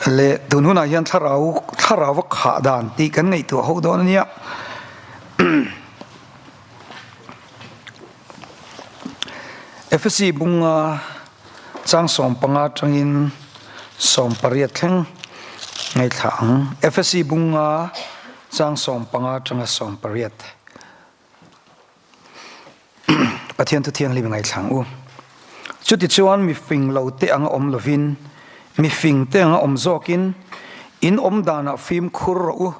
Le tun hunah hian thlarau thlarau a khah dan tih kan ngaihtuah ho dawn a nia. Efesi bunga chang 15 atangin 18 thleng ngaithla ang. Efesi bunga chang 15 atanga 18. Pathian thu thianghlim ngaithla ang u. Chutichuan mi fing lo te anga awm lovin, mi fing te anga awm zawkin, in awm danah fimkhur rawh u.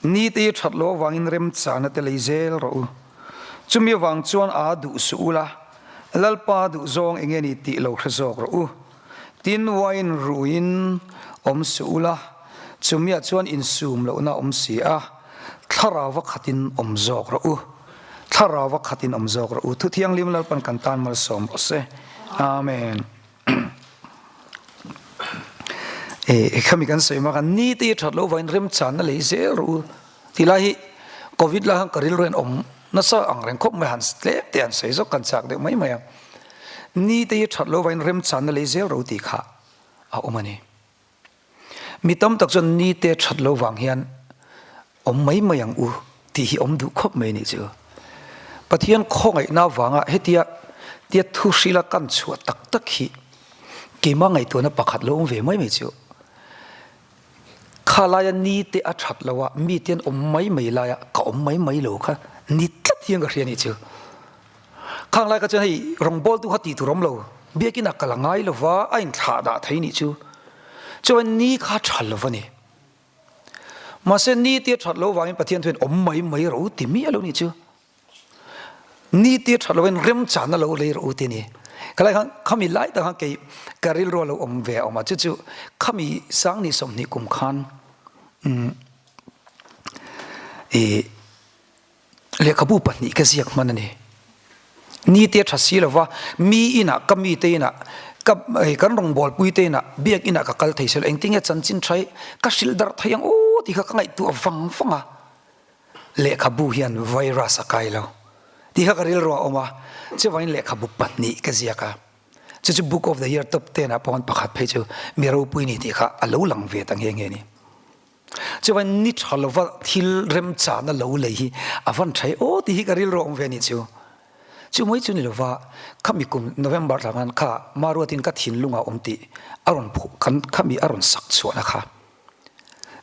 Ni te hi that lo avangin remchana te lei zel rawh u. Chumi avang chuan aa duh suh ula, Lalpa duh zawng enge ni tih lo hre zawk rawh u. Tin, wine ruin awm suh ula, chumiah chuan insum lohna a awm si a, thlarauva khatin awm zawk rawh u. Thlarauva khatin awm zawk rawh u. Thu Thianghlim Lalpan kan tan malsawm rawh se. Amen. E, khami kan sawi mak a, ni te hi that loh vangin remchanna lei zel rawh u. Ti lai hi Covid lai khan ka rilru hian awm nasa ang reng khawp mai, han tlem te han sawi zawk kan chak deuh mai mai a. Ni te hi that loh vangin remchanna lei zel rawh u tih kha a awm a ni. Mi tam tak chuan ni te that loh vang hian awm mai mai ang u tih hi awm duh khawp mai a nih chu. Pathian khawngaihna avanga hetia tia thu hrila kan chhuah tak tak hi keimah ngaihtuahna pakhat lo awm ve mai mai chu. Kha laia ni te a that lo a, mi te an awm mai mai laia ka awm mai mai lo kha ni tlat hian ka hria a nih chu. Khang lai kha chuan hei rawngbawltu kha tih tur awm lo, biakin a kal a ngai lo va, a inthlah dah thei nih chu. Chuan ni kha a tha lo a ni. Mahse ni te a that lo vangin Pathian thuin awm mai mai rawh u ti miah lo nih chu. Ni te a that lo in remchanna lo lei rawh u ti a ni. Khalai khan khami lai tak khan kei ka rilru a lo awm ve a awm a, chu chu khami sangni 20 kum khan umm ih Lehkhabu pahnih ka ziak hman a ni. Ni te tha si lova, mi inah, ka mi te inah, ka hei kan rawngbawlpui te inah, biak inah ka kal thei silo, engtin nge chanchin tha hi ka hrilh darh thei ang aw tih kha ka ngaihtuah vang vang a. Lehkhabu hian virus a kai lo tih kha ka rilru a awm a, chuvangin lehkhabu pahnih ka ziak a. Chu chu Book of the Year top ten ah pawh pakhat phei chu mi ropui ni tih kha a lo lang ve ta nghe nghe a ni. Chuan ni tha lova thil remchana lo lei hi a van tha e aw tih hi ka rilru a awm ve a nih chu. Chu mai chu ni lova khami kum November thla khan kha Maruatin ka thinlungah awm tih a rawn phuh kan khami a rawn sak chhuahna kha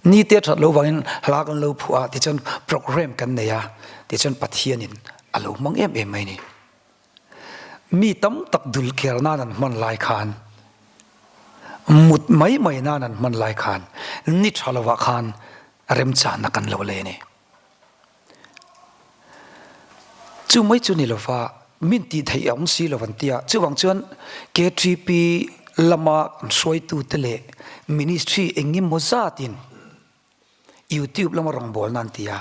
ni te that lo vangin hla kan lo phuah a tichuan program kan nei a tichuan Pathianin a lo hmang em em mai a ni. Mi tam tak dul ker nan an hman lai khan, mut mai mai nan an hman lai khan, ni tha lovah khan remchanna kan lo lei a ni. Chu mai chu ni lova min tih theih a awm si lo an ti a, chuvang chuan KTP lama an hruaitute leh ministry engemaw zatin YouTube lama rawngbawlna an ti a.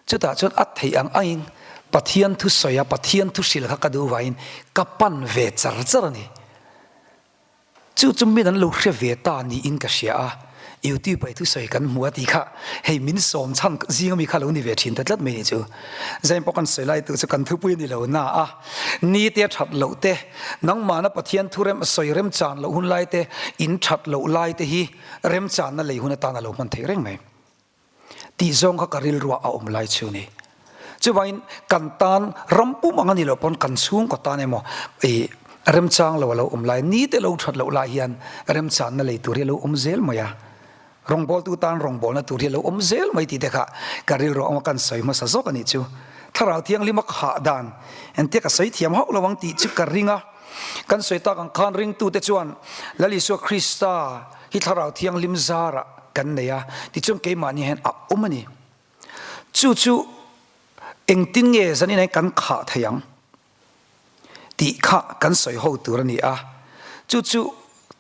Chutah chuan a theih ang angin Pathian thu sawi a, Pathian thu hrilh kha ka duh vangin ka pan ve char char a ni. Chu chu min an lo hre ve ta niin ka hria a, YouTube ah i thusawi kan hmu a tih kha hei min sawm chhan zing ami kha lo ni ve thin ta tlat mai ni chu. Zain pawh kan sawi lai tu chu kan thupui a ni lo na a, ni te a that loh te, nangmahna Pathian thu rem sawi remchan loh hun lai te, in that loh lai te hi remchanna lei hun atan a lo hman theih reng mai. Tih zawng kha ka rilruah a awm lai chu ni. Chuvangin kan tan ram pum ang a nih loh pawn kan chhungkaw tan emaw ih remchang lo a lo awm lai, ni te lo that loh lai hian remchanna lei tur hi a lo awm zel mai a. Rawngbawltu tan rawngbawlna tur hi a lo awm zel mai tih te kha ka rilruah awm a kan sawi hmasa zawk a nih chu. Thlarau Thianghlim a khah dan entia ka sawi thiam hauh lo ang tih chu ka ring a. Kan sawi tak ang khan ringtute chuan Lal Isua Krista hi Thlarau Thianghlim zarah kan nei a, tichuan keimahni hian a awm a ni. Chu chu engtin nge zanin hian kan khah thei ang tih kha kan sawi ho tur a ni a. Chu chu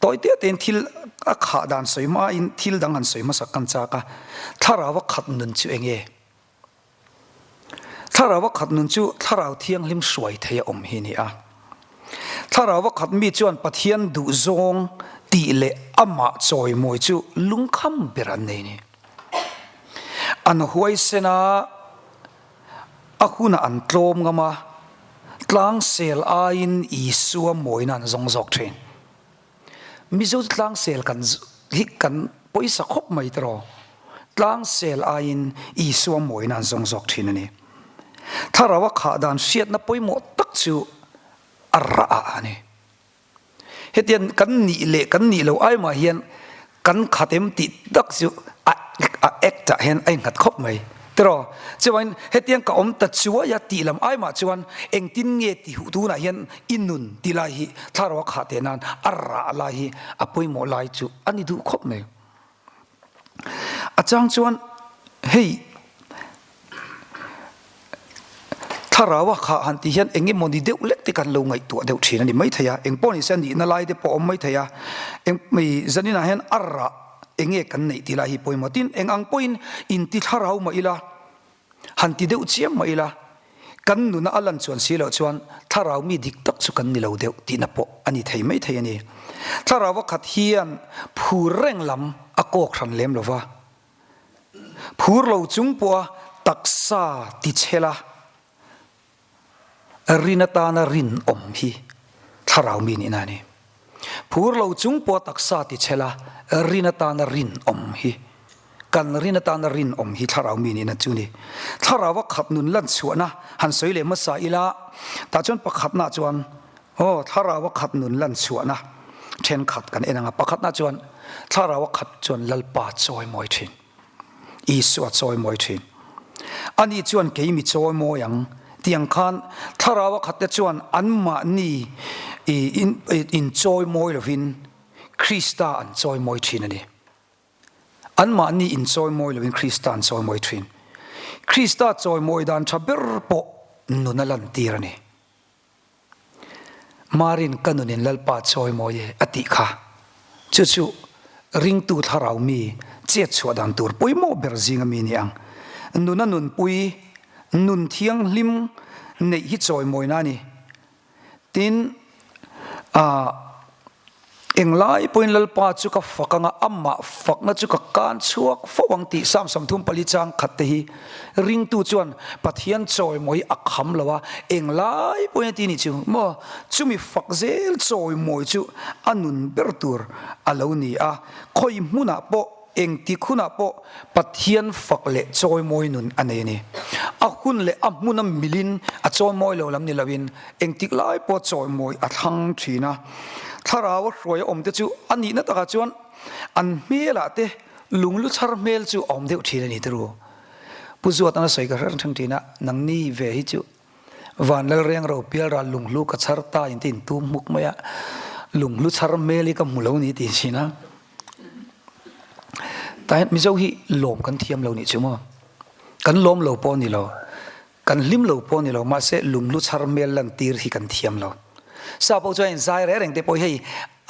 tawi te tein thil a khah dan sawi hmain thil dang han sawi hmasak kan chak a, Thlarau a khat nun chu eng nge? Thlarau a khat nun chu Thlarau Thianghlim hruai thei a awm hi a ni a. Thlarau a khat mi chuan Pathian duhzawng tih leh amah chawimawi chu lungkham ber an nei a ni. An huaisen a, a hunah an tlawm ngam a, tlangsel aiin Isua mawina an zawng zawk thin. Mizo chu tlangsel kan. hi kan pawisa khawp mai tiraw? Tlang sel aiin Isua mawina an zawng zawk thin a ni. Thlarau a khah dan hriatna pawimawh tak chu a rah ah a ni. Hetiang kan nih leh kan nih loh ai mah hian kan khat em tih tak chu a a act ah hian a innghat khawp mai. Tiraw? Chuvangin hetiang ka awm ta chuai a tih lam ai mah chuan engtin nge ti huh tunah hian i nun ti lai hi thlarau a khah teh nan a rah lai hi a pawimawh lai chu a ni duh khawp mai. A chang chuan hei thlarau a khah han tih hian eng emaw ni deuh lek te kan lo ngaihtuah deuh thin a ni maithei a, eng pawh ni se a nihna lai te pawh a awm maithei a, eng zaninah hian a rah eng nge kan neih tih lai hi pawimawh tin eng ang pawhin inti thlarau mah ila Han ti deuh chiam mah ila, kan nuna a lan chuan si loh chuan thlarau mi dik tak chu kan ni lo deuh tihna pawh a ni thei mai thei a ni. Thlarau a khat hian phur reng lam a kawk hran lem lo va, phur lo chung pawha taksa ti chhela Rin atana rinawm hi thlarau mi nihna a ni. Phur lo chung pawh taksa ti chhela rin atana rinawm hi kan rin atana rinawm hi thlarau mi nihna chu ni. Thlarau a khat nun lan chhuahna han sawi leh hmasa ila, tah chuan pakhatna chuan aw thlarau a khat nun lan chhuahna thenkhat kan en ang a, pakhatna chuan thlarau a khat chuan Lalpa chawimawi thin. Isua chawimawi thin. Ani chuan kei mi chawimawi ang tiang khan thlarau a khatte chuan anmahni inchawimawi lovin Krista an chawimawi thin a ni. Anmahni inchawimawi lovin Krista an chawimawi thin. Krista chawimawi dan tha ber pawh nun a lantir a ni. Marin ka nunin Lalpa chawimawi e a tih kha. Chu chu ringtu thlarau mi chet chhuah dan tur pawimawh ber zinga mi ni ang. Nuna nunpui, nun thianghlim neih hi chawimawina a ni. Tin, ah. Englai pawhin Lalpa chu ka fak anga amah fakna chu ka kan chhuak fo ang tih Psalm 34 chang khat te hi ringtu chuan Pathian chawimawi a kham lo a, englai pawhin a ti nih chu maw? Chumi fak zel chawimawi chu a nun ber tur a lo ni a, khawi hmunah pawh Engtik hunah pawh Pathian fak leh chawimawi nun a nei a ni. A hun leh a hmuna milin a chawimawi lo lam ni loin engtik lai pawh chawimawi a thlang thin a. Thlarau a hruai a awmte chu a nihna takah chuan an hmelah te lunglu chhar hmel chu a awm deuh thin a ni turu. Pu Zuatan a sawi ka hre reng thin a, nangni ve hi chu Van Lalreng ro pialral lunghlu ka chhar ta in te in tum hmuk mai a, lunghlu chhar hmel hi ka hmu lo ni ti thin a. Tah hian Mizo hi lawm kan thiam lo nih chu maw? Kan lawm lo pawh a ni lo, kan hlim lo pawh a ni lo, mahse lunghlu chhar hmel lantir hi kan thiam lo. Sap ho chuan zai reng reng te pawh hi hei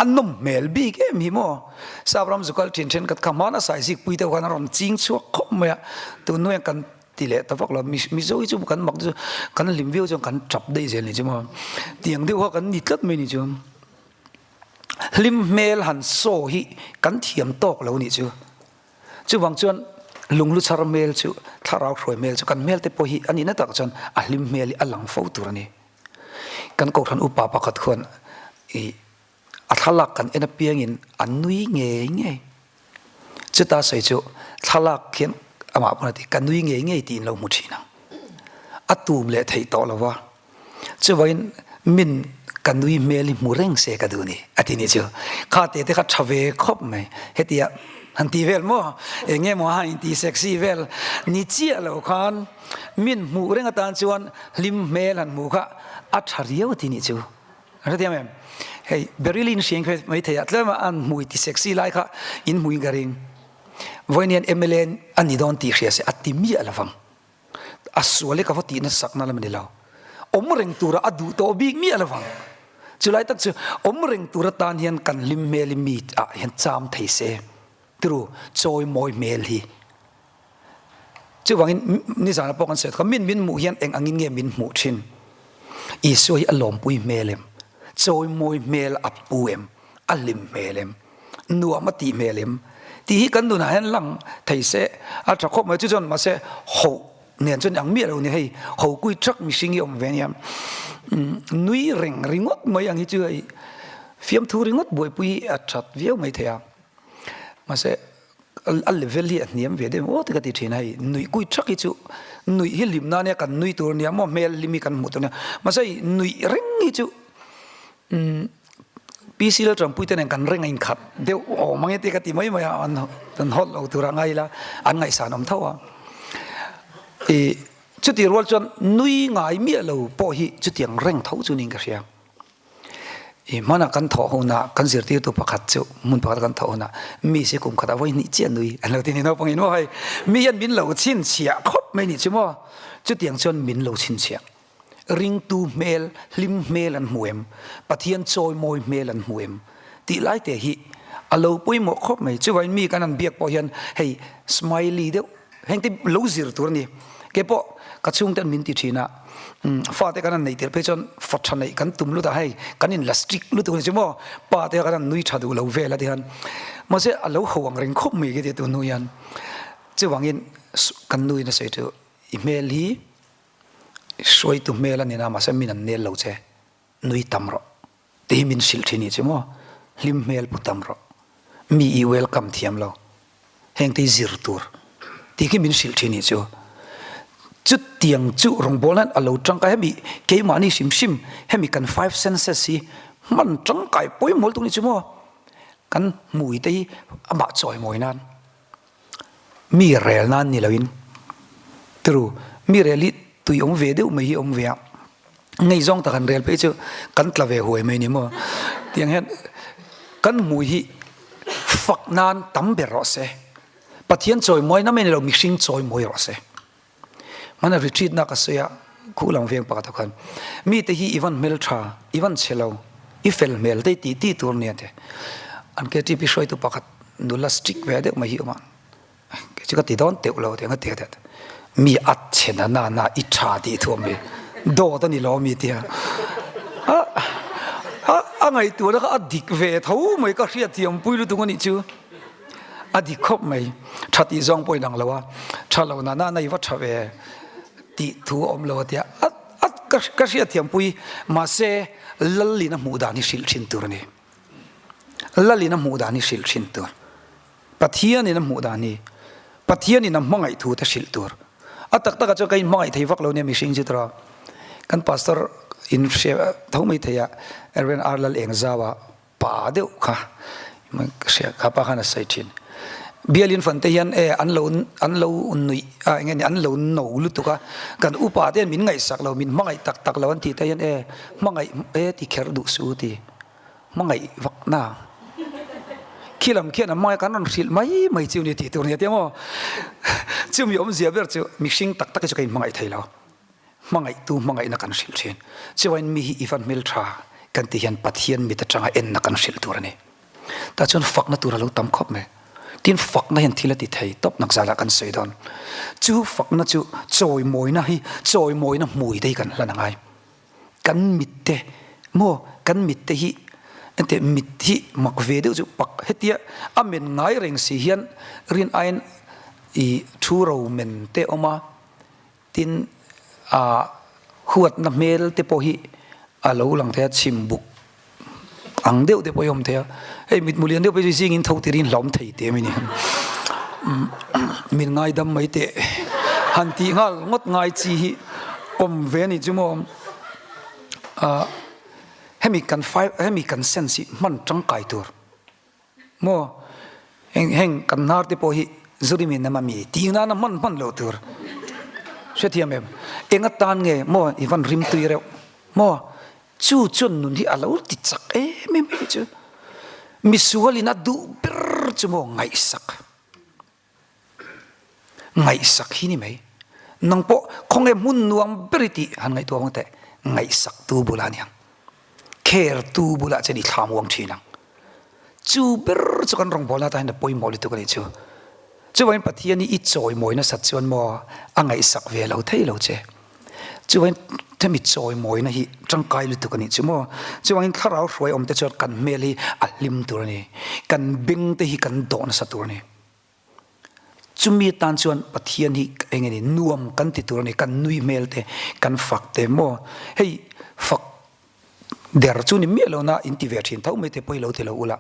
a nawm hmel bik em hi maw? Sap ram zukal thin thenkhat kha hmana saizik pui deuh khan a rawn ching chhuak khawp mai a, tun hnuaiah kan ti leh ta vak lo. Mizo hi chu kan mak chu kan hlim viau chuan kan tap daih zel ni chu maw? Tiang deuh kha kan ni tlat mai ni chu. Hlim hmel han saw hi kan thiam tawk lo nih chu. Chuvang chuan lunglu chhar hmel chu, thlarau hruai hmel chu kan hmel te pawh hi a nihna tak chuan a hlim hmel hi a lang fo tur a ni. Kan Kohhran upa pakhat khuan i a thlalak kan en apiangin a nui ngei ngei. Chuta sawi chu thlalak khian amah pawn a ti, ka nui ngei ngei tiin lo hmu thin ang. A tum leh theih tawh lo va. Chuvangin min ka nui hmel hi hmu reng se ka duh ni a ti nih chu. Kha te te kha tha ve khawp mai. Hetia han ti vel maw? Eng nge maw han inti sexy vel ni chiah lo khan min hmuh reng atan chuan hlim hmel han hmuh kha a tha riau a ti nih chu. An hrethiam em? Hei Beryl in hriang kha maithei ah tlem a an hmui ti sexy lai kha in hmui ka ring. Vawiin hian mla a ni dawn tih hria se a ti miah lovang. A sual hi ka va tih nasakna lam a ni lo. Awm reng tura a duh tawh bik miah lovang. Chulai tak chu awm reng tur atan hian kan hlim hmel hi mi ah hian cham thei se. Tiru chawi mawi hmel hi. Chuvangin nizana pawh kan sawi kha min min hmuh hian eng angin nge min hmuh thin? Isua hi a lawmpui hmel em? Chawi mawi hmel a pu em? A hlim hmel em? Nuam a tih hmel em? Tih hi kan nunah hian lang thei se a tha khawp mai. Chu chuan mahse ho nen chuan ang miah lo ni hei ho kui thak mihring hi awm ve ania. Nui reng ringawt mai ang hi chu hei fiamthu ringawt buaipui hi a that viau mai thei a. Mahse a level hi a hniam ve deuh aw ti ka ti thin a hei nuih kui thak hi chu nuih hi hlim na ania kan nui tur ania maw hmel hlim hi kan hmuh tur ania mahse hei nuih reng hi chu umm PC Lalṭanpui te nen kan reng a inkhat deuh awm ang e ti ka ti mai mai a an an hawt lo tur a ngai ila an ngaihsan awm tho a ih chutih rual chuan nui ngai miah lo pawh hi chutiang reng tho chu niin ka hria. I hmanah kan thawh hunah kan zirtirtu pakhat chu hmun pakhat kan thawh hunah mi si kum khatah vawi hnih chiah nui an lo ti ni naupangin maw hei mi hian min lo chhinchhiah khawp mai nih chu maw chutiang chuan min lo chhinchhiah ringtu hmel hlim hmel an hmu em Pathian chawimawi hmel an hmu em tih lai te hi a lo pawimawh khawp mai chuvangin mi kan han biak pawh hian hei smiley deuh Heng te lo zir tur a ni. Kei pawh ka chhungten min ti thin a, fate kan han neih tirh phei chuan fa tha neih kan tum lut a, hei kan in la strict lutuk a ni chu maw, pa te kha kan han nui tha duh lo vel a ti khan. Mahse a lo ho ang reng khawp mai ka ti tun hnu hian. Chuvangin kan nu in a sawi chu i hmel hi hruaitu hmel a ni na mahse min an nel lo che, nui tam rawh. Ti hi min hrilh thin nih chu maw? Hlim hmel pu tam rawh. Mi i welcome thiam lo. Heng te hi zir tur. Ti khi min hrilh thin nih chu. Chutiang chu rawngbawlna hian a lo tangkai hemi keimahni hrim hrim hemi kan five senses hi hman tangkai pawimawh lutuk nih chu maw? Kan hmui te hi amah chawimawi nan mi rel nan ni loin turu mi rel hi tui awm ve deuh mai hi awm ve a. Ngei zawng tak han rel phei chu kan tla ve huai mai ni maw? Tiang hian kan hmui hi fak nan tam ber rawh se. Pathian chawimawi na mai ni lo mihring chawimawi rawh se. Hmana retreat na ka sawi a, khu lang veng pakhat ah khan mite hi i van hmel tha, i van chhe lo, i fel hmel te tih tih tur nia te. An KTP hruaitu pakhat nula strict ve deuh mai hi awm a. Kei chu ka ti dawn teuh lo tiang ka ti a tiat. Mi a chhe na na na i tha tih thu awm hi dawt a ni lo mi tia. A a a ngaihtuahna kha a dik ve tho mai ka hriatthiam pui lutuk a nih chu. A dik khawp mai. Tha tih zawng pawh inang lo a, tha lo na na na i va tha ve tih thu a awm lo a tia. A a ka hriatthiam pui mahse Lalin a hmuh dan hi hrilh thin tur a ni. Lalin a hmuh dan hi hrilh thin tur. Pathianin a hmuh dan hi Pathianin a hmangaih thu te hrilh tur. A tak takah chuan ka inhmangaih thei vak lo nia mihring chu tura kan pastor in hre tho mai thei a Rev R Lal Engzaua pa deuh kha ka hria kha pa khan a sawi thin. Bialin fan te hian e an lo an lo nuih a enge ni an lo no lutuk a kan upa te hian min ngaihsak lo min hmangaih tak tak lo an tih te hian e hmangaih e ti kher duh suh u ti. Hmangaih vak na. Khi lam khian a hmangaih kan rawn hrilh mai mai chu ni tih tur nia tia maw. Chumi awmzia ber chu mihring tak tak hi chu ka inhmangaih thei lo. Hmangaihtu hmangaihna kan hrilh thin. Chuvain mi hi i van hmel tha kan tih hian Pathian mit atanga enna kan hrilh tur a ni. Tah chuan fakna tur a lo tam khawp mai. Tin fakna hian thil a ti thei tawp nak zalah kan sawi dawn. Chu fakna chu chawimawina hi chawimawina hmui te hi kan hlan a ngai. Kan mit te maw kan mit te hi enteh mit hi mak ve deuh chu pak hetia a men ngai reng si hian rin aiin ih thu ro men te awm a tin ah huatna hmel te pawh hi a lo lang thei a chhim buk Ang deuh te pawh hi a awm thei a, hei mitmu lian deuh phei chu zingin tho tirin hlauhawm thei teh mai ni. Min ngaidam mai teh han tih nghal ngawt ngai chi hi awm ve a ni chu maw. Hemi kan hemi kan sense hi hman tangkai tur Maw? Heng heng kan hnar te pawh hi Zurimi nam a mi tih nana hman hman loh tur. Hrethiam em? Eng atan nge maw i van rim tui reuh? Maw? Chu chuan nun hi a lo ti chak em em mai chu. Misualin a duh ber chu maw ngaihsak. Ngaihsak hi ni mai. Nang pawh khawnge hmun nuam ber i tih han ngaihtuah vang teh. Ngaihsak tu bulah aniang. Care tu bulah chuan i thlam uang thin ang. Chu ber chu kan rawngbawlna atan hian a pawimawh lutuk a nih chu. Chuvangin Pathian hi i chawimawi nasat chuan maw a ngaihsak ve lo thei lo che. Chuvangin hemi chawimawina hi tangkai lutuk a nih chu maw. Chuvangin thlarau hruai awm te chuan kan hmel hi a hlim tur a ni. Kan beng te hi kan dawh nasa tur a ni. Chumi atan chuan Pathian hi eng nge ni nuam kan ti tur a ni, kan nui hmel te, kan fak te maw? Hei fak der chu ni miah lo na in ti ve thin tho mai te pawh i lo ti lo ula.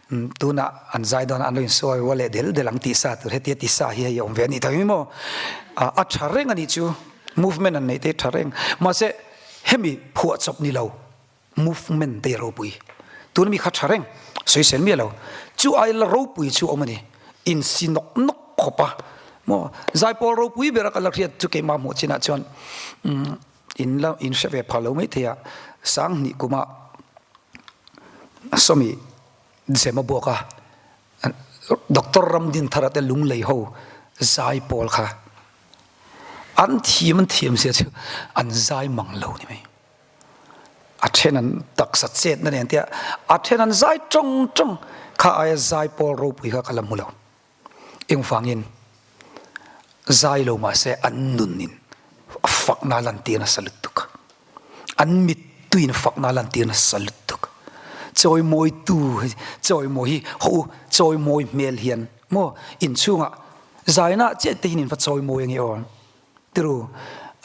Tunah an zai dawn a, an lo insawi rual leh del del ang tih sa tur hetia ti sa hi hei a awm ve a nih tak maw? A tha reng a nih chu, movement an neih te hi tha reng. Mahse hemi phuahchawp ni lo movement te hi ropui. Tuna mi kha tha reng, sawisel miah lo. Chu ai la ropui chu awm a ni, insi nawk nawk khawp a maw? Zaipawl ropui bera ka la hriat chu keimah hmuh chinah chuan in la in hre ve phah lo maithei a, Sanghnih kuma Sawmi Zema buak a, Doctor Ramdinthara te lunglei ho zai pawl kha an thiam an thiam zia chu an zai mang lo ni mai. A then an taksa chetna nen tia a then an zai tawng tawng kha aia zai pawl ropui kha ka la hmu lo. Engvangin zai lo mahse an nunin fakna lantir nasa lutuk a, an mittuin fakna lantir nasa lutuk. Chawimawitu hi chawimawi hi haw u, chawimawi hmel hian maw inchhungah zaina chiah te hian in va chawimawi ange aw tiru,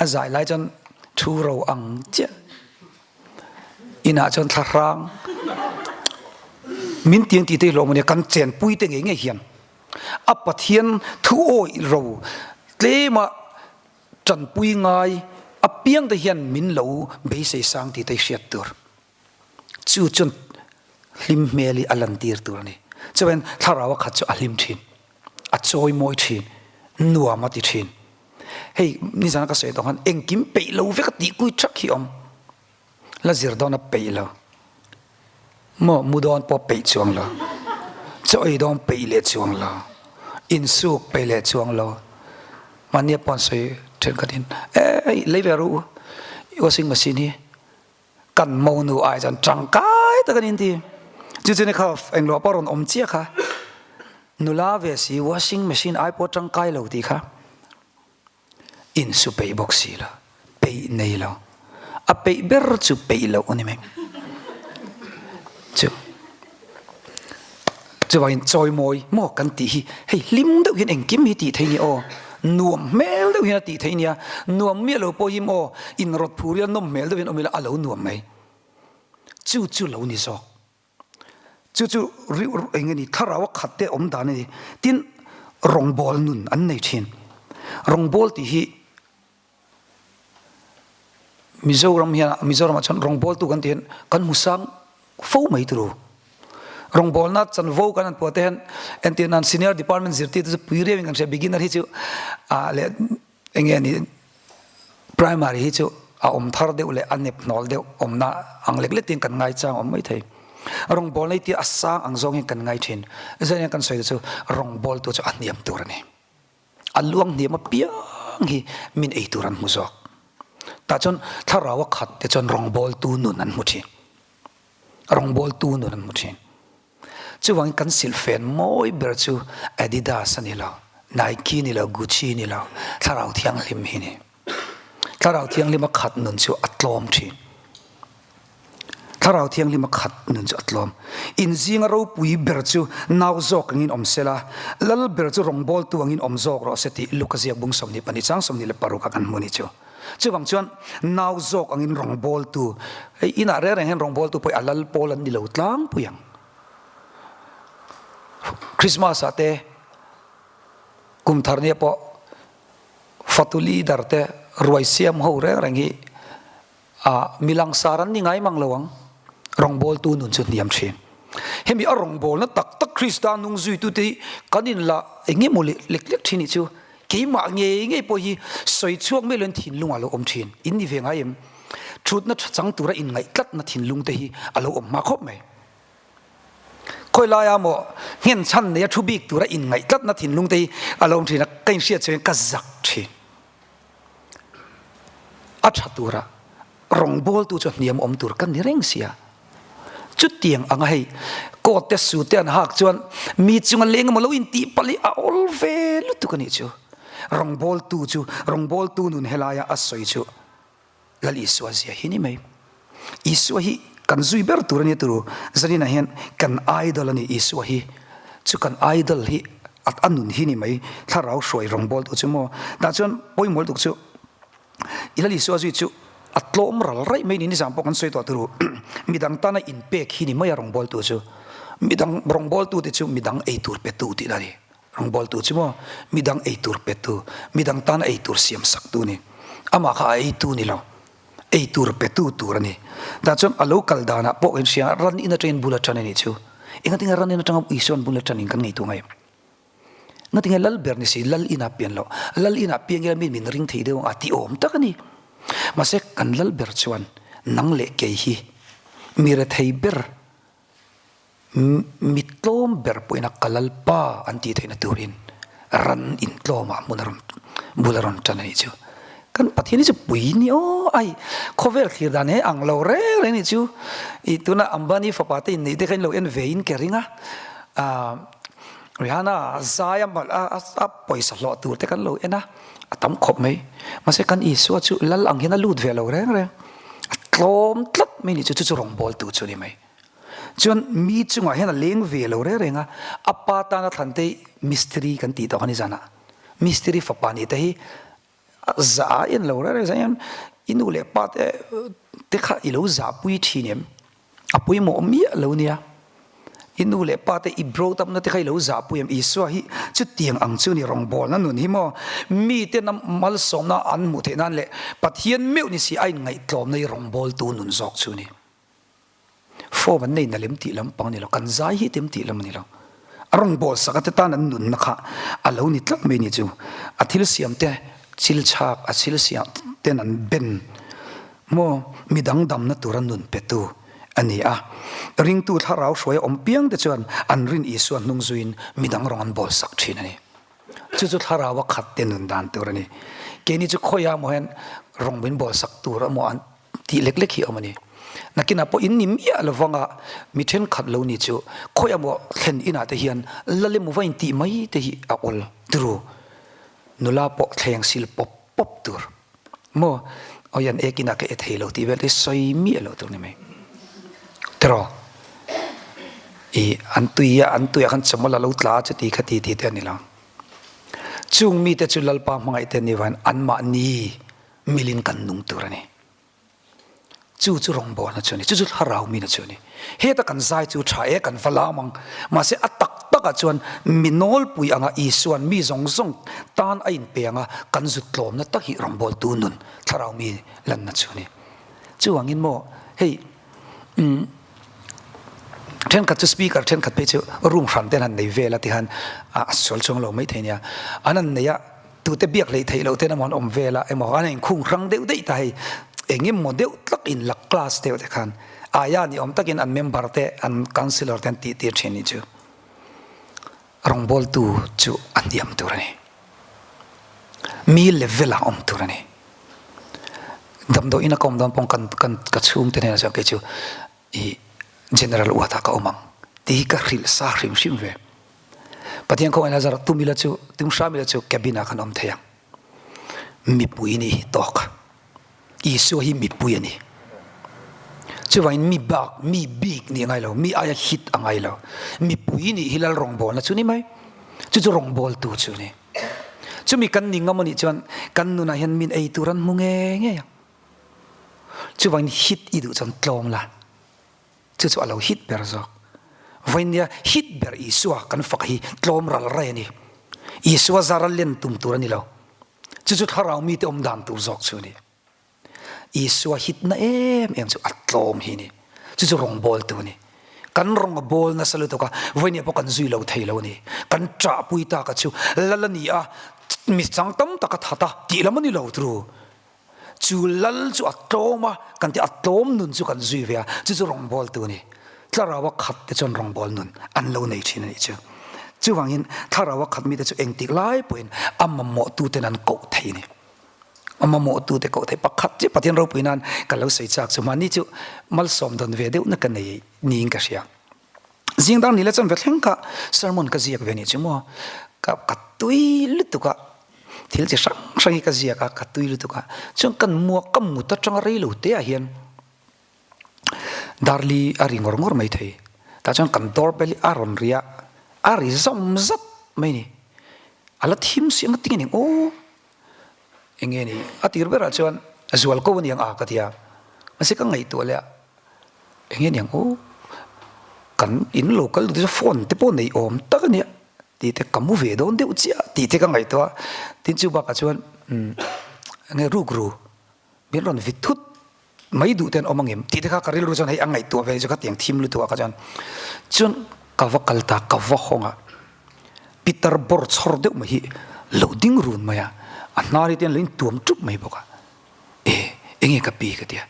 a zai lai chuan thu ro ang chiah inah chuan thlahrang min tiang tih te hi hlawm a nia kan chenpui te ngei ngei hian a Pathian thu awih ro tlema tanpui ngai apiang te hian min lo beisei sang tih te hi hriat tur chu chuan hlim hmel hi a lantir tur a ni chuan thlarau a khat chu a hlim thin a chawi mawi thin nuam a ti thin. Hei nizan ka sawi tawh khan engkim peih lo vek a tih kui thak hi awm. La zir dawn a peih lo. Maw mu dawn pawh peih chuang lo. Chaw ei dawn peih leh chuang lo. Insuk peih leh chuang lo. Mahnia pawh an sawi thenkhatin eh lei ve rawh u washing machine hi. Kan monu ai chuan tangkai tak an inti. Chu chu ni kha englo pawh rawn awm chiah kha. Nula ve si washing machine ai pawh tangkai lo tih kha insu peih bawk si lo, peih nei lo. A peih ber chu peih loh a ni mai. Chu chuvangin chawimawi maw kan tih hi hei hlim deuh hian engkim hi tih theih ni aw, nuam hmel deuh hian a tih theih nia, nuam miah lo pawh hi maw inrawt phur ila nawm hmel deuh hian awm ila a lo nuam mai. Chu chu lo ni zawk. Chu chu eng nge ni thlarau a khat te awm dan a ni. Tin, rawngbawl nun an nei thin. Rawngbawl tih hi Mizoram hian Mizoramah chuan rawngbawltu kan tih hian kan hmu sang fo mai turu. Rawngbawlna chanvo kan han puah te hian entir nan senior department zirtirtu chu pui riauin kan hria beginner hi chu ah leh eng nge ni primary hi chu a awm thar deuh leh a nep hnawl deuh awmna ang lek lek tin kan ngai chang awm mai thei. Rawngbawlna hi tia a sang ang zawng hian kan ngai thin. Zan hian kan sawi te chu rawngbawltu chu a hniam tur a ni. A luang hniam apiang hi min ei tur an hmu zawk. Tah chuan thlarau a khat te chuan rawngbawltu nun an hmu thin. Rawngbawltu nun an hmu thin. Chuvangin kan silhfen mawi ber chu Adidas a ni lo, Nike ni lo, Gucci ni lo, thlarau thianghlim hi ni. Thlarau thianghlim a khat nun chu a tlawm thin. Thlarau Thianghlim a khat nun chu a tlawm. Inzinga ropui ber chu nau zawk angin awm se la, lal ber chu rawngbawltu angin awm zawk rawh se tih Luka ziak bung 22 chang 26 ah kan hmu a ni chu. Chuvang chuan nau zawk angin rawngbawltu, hei inah reng reng hian rawngbawltu pawh hi a lal pawl an ni lo tlangpui ang. Christmas ah te, kum thar nia pawh fatu leader te ruai siam ho reng reng hi A mi langsar an ni ngai mang lo ang. Rawngbawltu nun chu hniam thin. Hemi a rawngbawlna tak tak Krista nung zuitute hi kan inla eng emaw leh lek lek thin nih chu keimah ngei ngei pawh hi sawi chhuak mai loin thinlungah a lo awm thin. In ni ve ngai em? Thutna tha chang tura inngaih tlatna thinlung te hi a lo awm hma khawp mai. Khawi laia maw nghen chhan neia thu bik tura inngaih tlatna thinlung te hi a lo awm thin a, ka inhriat chuan ka zak thin. A tha tura rawngbawltu chu hniam awm tur ka ni reng sia. Chutiang anga hei coat te suit te an hak chuan mi chunga leng emaw lo intih palh hi a awl ve lutuk a nih chu. Rawngbawltu chu rawngbawltu nun helaia a sawi chu Lal Isua zia hi ni mai. Isua hi kan zui ber tur a nia turu. Zaninah hian kan idol a ni Isua hi. Chu kan idol hi a nun hi ni mai. Thlarau hruai rawngbawltu chu maw. Tah chuan pawimawh lutuk chu i Lal Isua zui chu a tlawm ral raih mai ni. Nizan pawh kan sawi tawh turu. Midang tana inpek hi ni mai a rawngbawltu chu. Midang rawngbawltu te chu midang eitur petu tihna a ni. Rawngbawltu chu maw midang eitur petu, midang tana eitur siamsaktu a ni. Amah kha a eitu ni lo, eitur petu tur a ni. Tah chuan a lo kal danah pawh kan hria a, ran in atangin bul a tan a nih chu. Engatinge ran in atanga Isua'n bul a tanin kan ngaihtuah ngai? Ngatinge lal ber ni si, lal inah pian loh, lal inah piang ila mi min ring thei deuh ang a ti awm tak a ni. Mahse kan lal ber chuan nang leh kei hi mi rethei ber, mi tlawm ber pawhin a ka lalpa an tih theihna turin ran intlawmah hmun a rawn bul a rawn tan a nih chu. Kan Pathian hi chu pui ni aw ai khawvel thlir dan he ang lo reng reng nih chu. I tuna Ambani fapa te inneih te kha in lo en ve in ke ring a. Rihanna zai a a pawisa hlawh tur te kan lo en a, a tam khawp mai. Mahse kan Isua chu lal ang hian a lut ve lo reng reng. A tlawm tlat mai nih chu, chu chu rawngbawltu chu a ni mai. Chuan mi chungah hian a leng ve lo reng reng a, a pa tana thlan te mistiri kan tih tawh kha ni zanah. Mistiri fapa nih te hi Zah a en lo reng reng zah hian i nu leh pa te te kha i lo zahpui thin em? A pawimawh miah lo nia. I nu leh pa te i brought up na te kha i lo zahpui em? Isua hi chutiang ang chu ni rawngbawlna nun hi maw? Mite na malsawmna an hmuh theih nan leh Pathian meuh ni si a inngaihtlawmna hi rawngbawltu nun zawk chu ni. Form an nei na lem tih lampang a ni lo, kan zai hi tem tih lam a ni lo. A rawn bawl sak a te tan an nunna kha a lo ni tlat mai ni chu. A thil siam te chil chhak, a thil siam ten an ben maw midang damna tura nun petu a ni a. Ringtu thlarau hruai a awm piang te chuan an rin Isua hnung zuiin midang rawn an bawl sak thin a ni. Chu chu thlarau a khat te nun dan tur a ni. Keini chu khawiah maw hian rawn min bawl sak tur emaw an Tih lek lek hi a awm a ni. Nakinah pawh in ni miah lo vanga mi thenkhat lo ni chu khawi emaw thlen inah te hian lal emaw va intih mai te hi a awl turu. Nula pawh thleng sil pawp pawp tur maw awi an ek inah ka e thei lo tih vel te hi sawi miah lo tur ni mai. Tiraw i an tui a an tuiah khan chawmawlh a lo tla a chuti khati tih te a ni lo. Chung mite chu Lalpa hmangaih te ni vain anmahni Milin kan nung tur a ni. Chu chu rawngbawlna chu a ni, chu chu thlarau mina chu a ni. Heta kan zai chu tha e, kan va lam ang. Mahse a tak takah chuan mi nawlpui anga Isua'n mi zawng zawng tan a inpe anga kan zut tlawmna tak hi rawngbawltu nun thlarau mi lanna chu a ni. Chuvangin maw hei umm thenkhat chu speaker thenkhat phei chu room hran te an han nei vel a tihan a sual chuang lo maithei nia. An han nei a. Tute biak hleih theih loh ten emaw an awm vel a emaw an inkhung hrang deuh daih ta hei eng emaw deuh tlak in la class deuh te khan aia ni awm takin an member te an councillor te an tih tir thin nih chu rawngbawltu chu a hniam tur a ni. Mi level ah awm tur a ni. Damdawiin a ka awm dawn pawh kan kan ka chhungte hnenah chuan kei chu i General uatah ka awm ang tih hi ka hrilh sa hrim hrim ve. Pathian khawngaihna zar tum ila chu, tum hram ila chu cabin ah kan awm thei ang. Mipui nih hi tawk. Isua hi mipui a ni. Chuvangin mi bak, mi bik nih a ngai lo, mi aia hit a ngai lo. Mipui nih hi lal rawngbawlna chu ni mai. Chu chu rawngbawltu chu a ni. Chumi kan ni ngam anih chuan kan nunah hian min ei tur an hmu ngei ngei ang. Chuvangin hit i duh chuan tlawm la, chu chu a lo hit ber zawk. Vawinia hit ber Isua kan fak hi tlawm ral rai a ni. Isua zara len tum tur a ni lo. Chu chu thlarau mite awm dan tur zawk chu a ni. Isua hitna em em chu a tlawm hi a ni. Chu chu rawngbawltu a ni. Kan rawng a bawl nasa lutuk a, vawinia pawh kan zui lo thei lo a ni. Kan ṭahpui tak a chu lal a ni a, mi chang tam tak a that a tih lam a ni lo turu. Chu lal chu a tlawm a, kan ti a tlawm nun chu kan zui ve a, chu chu rawngbawltu a ni. Thlarau a khat te chuan rawngbâwl nun an lo nei thin a nih chu. Chuvangin thlarau a khat mite chu engtik lai pawhin a mamawhtuten an koh thei a ni. A mamawhtute koh thei pakhat chiah Pathian ropui nan ka lo sawi chak chu mahni chu malsawm dawn ve deuhna ka nei niin ka hria. Zing dang ni la chuan ve thleng kha sermon ka ziak ve nih chu maw. Ka ka tui lutuk a, thil chi hrang hrang hi ka ziak a, ka tui lutuk a. Chuan kan muak ka mut atanga rei lo te ah hian Darli a ri ngawr ngawr mai thei. Tah chuan kan doorbell hi a rawn ri a, a ri zawm zat mai ni. A la thim si ang a tinge ning aw. Enge ni a tir berah chuan zual ko a ni ang a ka ti a. Mahse ka ngaihtuah leh a. Enge niang aw? Kan in lo kal duh te chu phone te pawh nei awm tak a nia tih te ka mu ve dawn deuh chiah tih te ka ngaihtuah a. Tin chu bakah chuan umm enge rukru min rawn vit thut mai duh te an awm ang em tih te kha ka rilru chuan hei a ngaihtuah ve chu khatiang thim lutuk ah kha chuan chuan ka va kal ta ka va hawng a pitar bawr chhawr deuh mai hi lo ding run mai a a hnar hi te hian lo intuam tup mai bawk a e enge ka pi ka ti a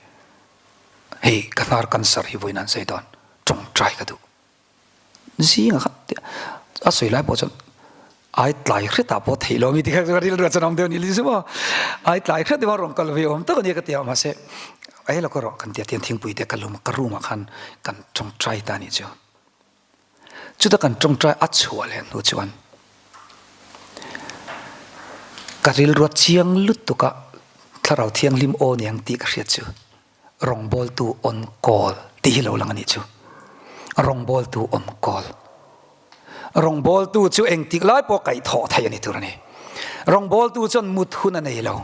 hei ka hnar cancer hi vawiin an sawi dawn tawngtai ka duh. Zingah khan a sawi lai pawh chuan ai tlai hretah pawh theih lo a mi ti kha ka rilru ah chuan a awm deuh a ni lih chu maw ai tlai hret emaw rawn kal ve awm tak a nia ka ti a mahse ei lo ka rawh kan ti a tiang thingpui te ka lum a ka room ah khan kan tawngtai ta a nih chu chuta kan tawngtai a chhuah leh hnu chuan ka rilru a chiang lutuk a thlarau thianghlim aw niang tih ka hriat chu. Rawngbawltu on call tih hi lo lang a nih chu. Rawngbawltu on call. Rawngbawltu chu engtik lai pawh kaihthawh theih a ni tur a ni. Rawngbawltu chuan mut hun a nei lo,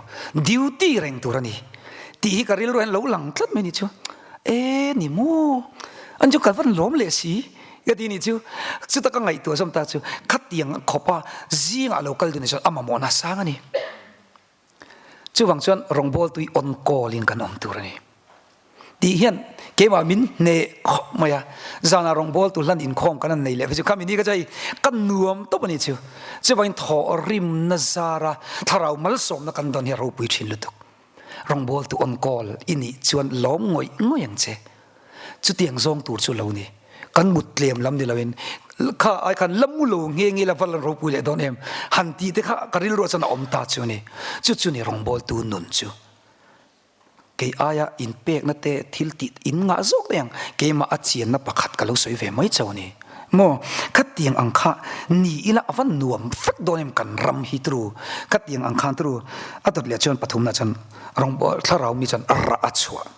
duty reng tur a ni tih hi ka rilru hian lo lang tlat mai a nih chu. E ni maw? An chu ka van lawm leh si ka ti nih chu. Chuta ka ngaihtuah zawm ta chu khatiang khawpa zingah lo kal dun hi chuan a mamawhna sang a ni. Chuvang chuan rawngbawltui on call in kan awm tur a ni. Tih hian keimah min hneh khawp mai a, zanah rawngbawltu hlan inkhawm kan han nei leh phei chu khami ni kha chu hei ka nuam tawp a ni chu. Chuvangin thawh rimna zara thlarau malsawmna kan dawn hi a ropui thin lutuk. Rawngbawltu on call i nih chuan lawm ngawih ngawih ang che. Chutiang zawng tur chu lo ni. Kan mut tlem lam ni loin kha ai khan la mu lo nge nge la va lan ropui leh dawn em han tih te kha ka rilruah chuan a awm ta chu a ni. Chu chu ni rawngbawltu nun chu. Kei aia inpekna te thil tih in ngah zawk daih ang keimah a chianna pakhat ka lo sawi ve mai chauh a ni. Maw khatiang ang kha ni ila a va nuam vek dawn em kan ram hi turu khatiang ang khan turu a dawt leh chuan pathumna chuan rawngbawl thlarau mi chuan a rah a chhuah.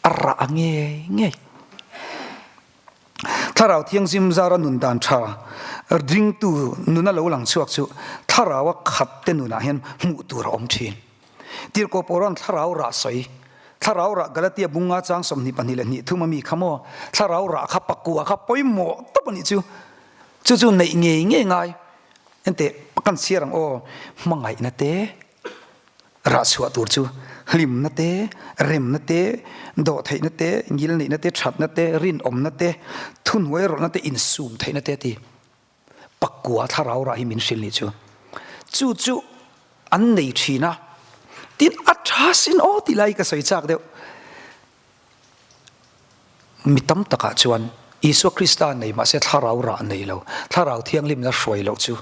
A rah ngei ngei. Thlarau Thianghlim zara nun dan tha ringtu nuna lo lang chhuak chu Thlaraua khat te nunah hian hmuh tur a awm thin. Tirhkoh Paula'n Thlarau rah sawi, Thlarau rah Galatia bunga chang 22 leh hnih thum a mi kha maw? Thlarau rah kha pakua kha pawimawh tawp a nih chu. Chu chu neih ngei ngei ngai. Enteh, kan chhiar ang aw, hmangaihna te, Rah chhuah tur chu hlimna te, remna te, dawhtheihna te, ngilneihna te, thatna te, rinawmna te, thuhnuai rawlhna te, insum theihna te a ti. Pakua thlarau rah hi min hrilh nih chu. Chu chu an nei thin a, tin a tha sin aw tih lai hi ka sawi chak deuh. Mi tam takah chuan Isua Krista nei mahse thlarau rah nei lo, thlarau thianghlimna hruai loh chu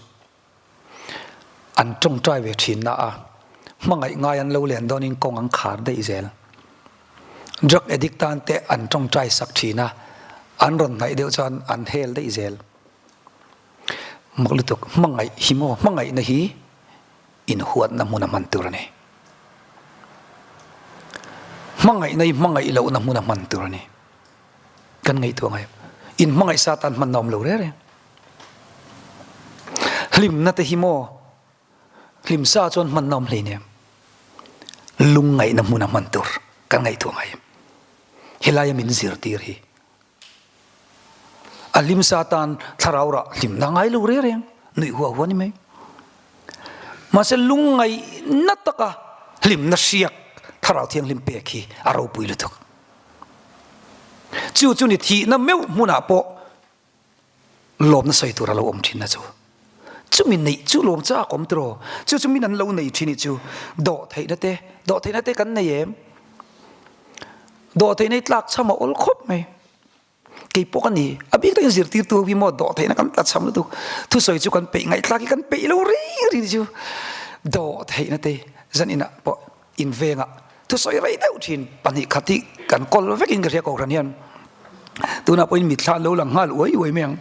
An tawngtai ve thin na a, hmangaih ngai an lo len dawnin kawng an khar daih zel. Drug addict tan te an tawngtai sak thin a, an rawn hnaih deuh chuan an hel daih zel. Mak lutuk, hmangaih hi maw, hmangaihna hi inhuatna hmun a hman tur a ni. Hmangaihna hi hmangaih lohna hmun a hman tur a ni. Kan ngaihtuah ngai. Inhmangaih sa tan hman a awm lo reng reng. Hlimna te hi maw hlim sa chuan hman a awm hleinem. Lungngaihna hmun a hman tur kan ngaihtuah ngai em. Helaia min zirtir hi a hlim sa tan thlarau rah hlimna ngai lo reng reng nuih hua hua ni mai. Mahse lungngaihna taka hlimna hriak thlarau thianghlim pek hi a ropui lutuk. Chu chu ni thihna meuh hmunah pawh Lawmna sawi tur a lo awm thin na chu. Chumi neih chu lawm chak awm tiraw? Chu chu min an lo nei thin i chu dawh theihna te, dawh theihna te kan nei em? Dawh theihna hi tlak chham a awl khawp mai. Kei pawh ka ni, a bik takin zirtirtu hi maw dawh theihna kan tla chham lutuk. Thusawi chu kan peih ngaihthlak hi kan peih lo ring ring chu dawh theihna te zan inah pawh In vengah thusawi rei deuh thin 2 khat hi kan kawl vekin ka hria Kohhran hian tunah pawhin mitthla an lo lang nghal uai uai mai ang.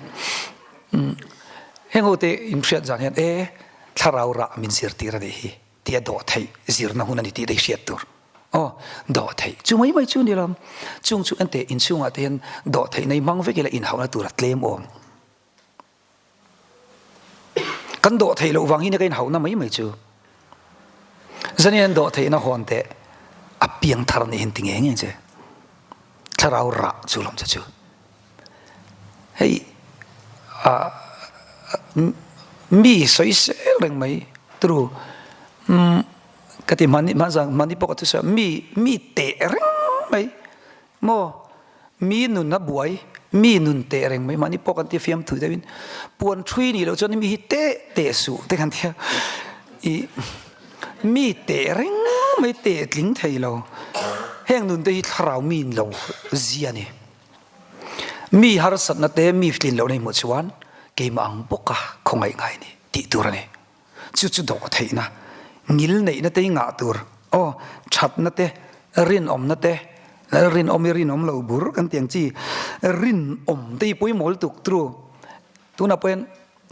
Heng ho te in hriat zan hian e thlarau rah min zirtir a nih hi tia dawh theih zirna hun a ni tih te hi hriat tur. Aw dawh theih chu mai mai chu ni lo chung chu ente inchhungah te hian dawh theih nei hmang vek ila inhauhna tur a tlem awm. Kan dawh theih loh vang hi ka inhauhna mai mai chu. Zanin an dawh theihna hawn teh a piang thar nih hin ti nge nge che. Thlarau rah chu lawm che chu. Hei ah mi sawisel reng mai turu umm ka ti hmani hmanzan hmani pawh ka thusawi a mi mi teh reng mai maw mi nun a buai mi nun teh reng mai mahni pawh kan ti fiam thui deuhin puan thui nih loh chuan mi hi teh teh suh te kan tia ih mi teh reng mai teh tling thei lo heng nun te hi thlarau mi lo zia a ni. Mi harsatna te mi tlin lohna i hmuh chuan keimah ang bawka khawngaih ngai ni tih tur a ni. Chu chu dawh theihna, ngil neihna te i ngah tur, aw, thatna te, rinawmna te, lal rinawm i rinawm lo bur kan ti ang chi, rinawm te hi pawimawh lutuk tru. Tunah pawh hian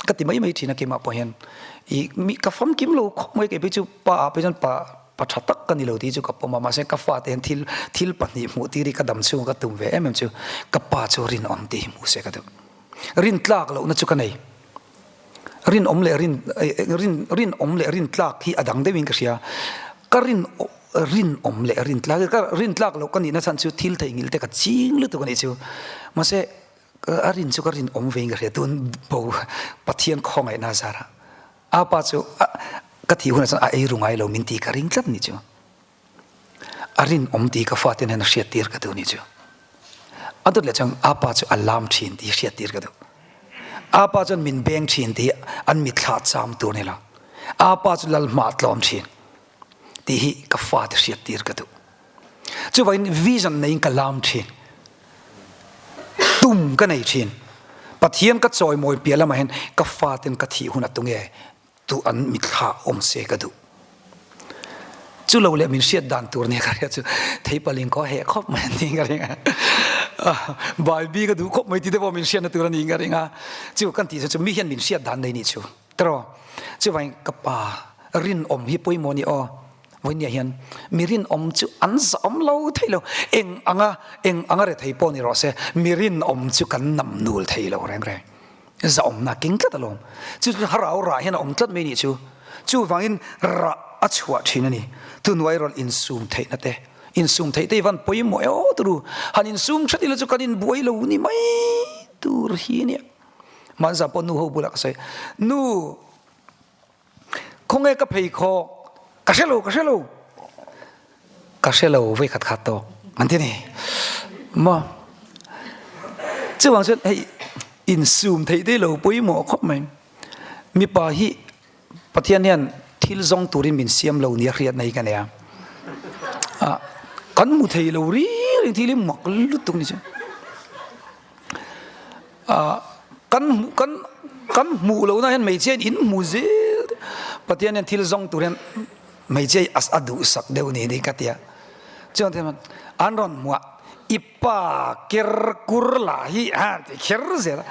ka ti mai mai thin a keimah pawh hian ih mi ka famkim lo khawp mai kei phei chu pa ah phei chuan pa pa tha tak ka ni lo tih chu ka pawm a mahse ka fate hian thil thil pahnih hmuh tir hi ka dam chhung ka tum ve em em chu ka pa chu rinawm tih hi hmuh se ka duh rin tlak lohna chu ka nei rinawm leh rin rin rinawm leh rin tlak hi a dang deuhin ka hria ka rin rinawm leh rin tlak ka rin tlak loh ka nihna chhan chu thil theihnghilh te ka ching lutuk a nih chu mahse A rin chu ka rin awm vein ka hria tun bo Pathian khawngaihna a zar a a pa chu ka thih hunah chuan a ei ru ngai lo min ti ka ring tlat ni chu a rin awm tih ka fate hian a hriat tir ka duh ni chu a dawt leh chuan a pa chu a lam thin tih hriat tir ka duh a pa chuan min beng thin tih an mitthla cham tur ni lo a pa chu lal hma tlawm thin tih hi ka fate hriat tir ka duh Chuvangin vision neiin ka lam thin. Tum ka nei thin. Pathian ka chawimawi piah lamah hian ka faten ka thih hunah tunge tu an mitthla awm se ka duh. Chu lo leh min hriat dan tur nia ka hriat chu theipaling khaw heh khawp mai an nih ka ring a. Baibi ka duh khawp mai tih te pawh min hriatna tur a nih ka ring a. Chu kan tih chu mi hian min hriat dan nei nih chu. Tiraw? Chuvangin ka pa rinawm hi pawimawh a ni aw. Vawinia hian mi rinawm chu an zahawm lo thei lo. Eng anga eng anga rethei pawh ni rawh se, mi rinawm chu kan nam nul thei lo reng reng. Zahawmna keng tlat alawm. Chu chu thlarau rah hian a awm tlat mai nih chu. Chuvangin rah a chhuah thin a ni. Thuhnuai rawn insum theihna te, insum theih te hi van pawimawh e aw turu. Han insum that ila chu kan inbuai lo ni mai tur hi nia. Hmanzah pawh nu ho bulah ka sawi, Nu, Khawnge ka phei khawk? Ka hre lo, ka hre lo. Ka hre lo vei khat khat tawk an ti ni. Maw? Chuvang chuan hei insum theih te lo pawimawh khawp mai. Mipa hi Pathian hian thil zawng turin min siam lo nia hriatna hi ka nei a. Kan hmu thei lo ri reng thil hi mak lutuk ni chu. Kan kan kan hmuh lohna hian hmeichhia in hmu zel Pathian hian thil zawng tur hian hmeichhia hi a duhsak deuh ni ni ka tia chuan thil an rawn hmuh a i pa ker kur lah hi ha ti kher zel a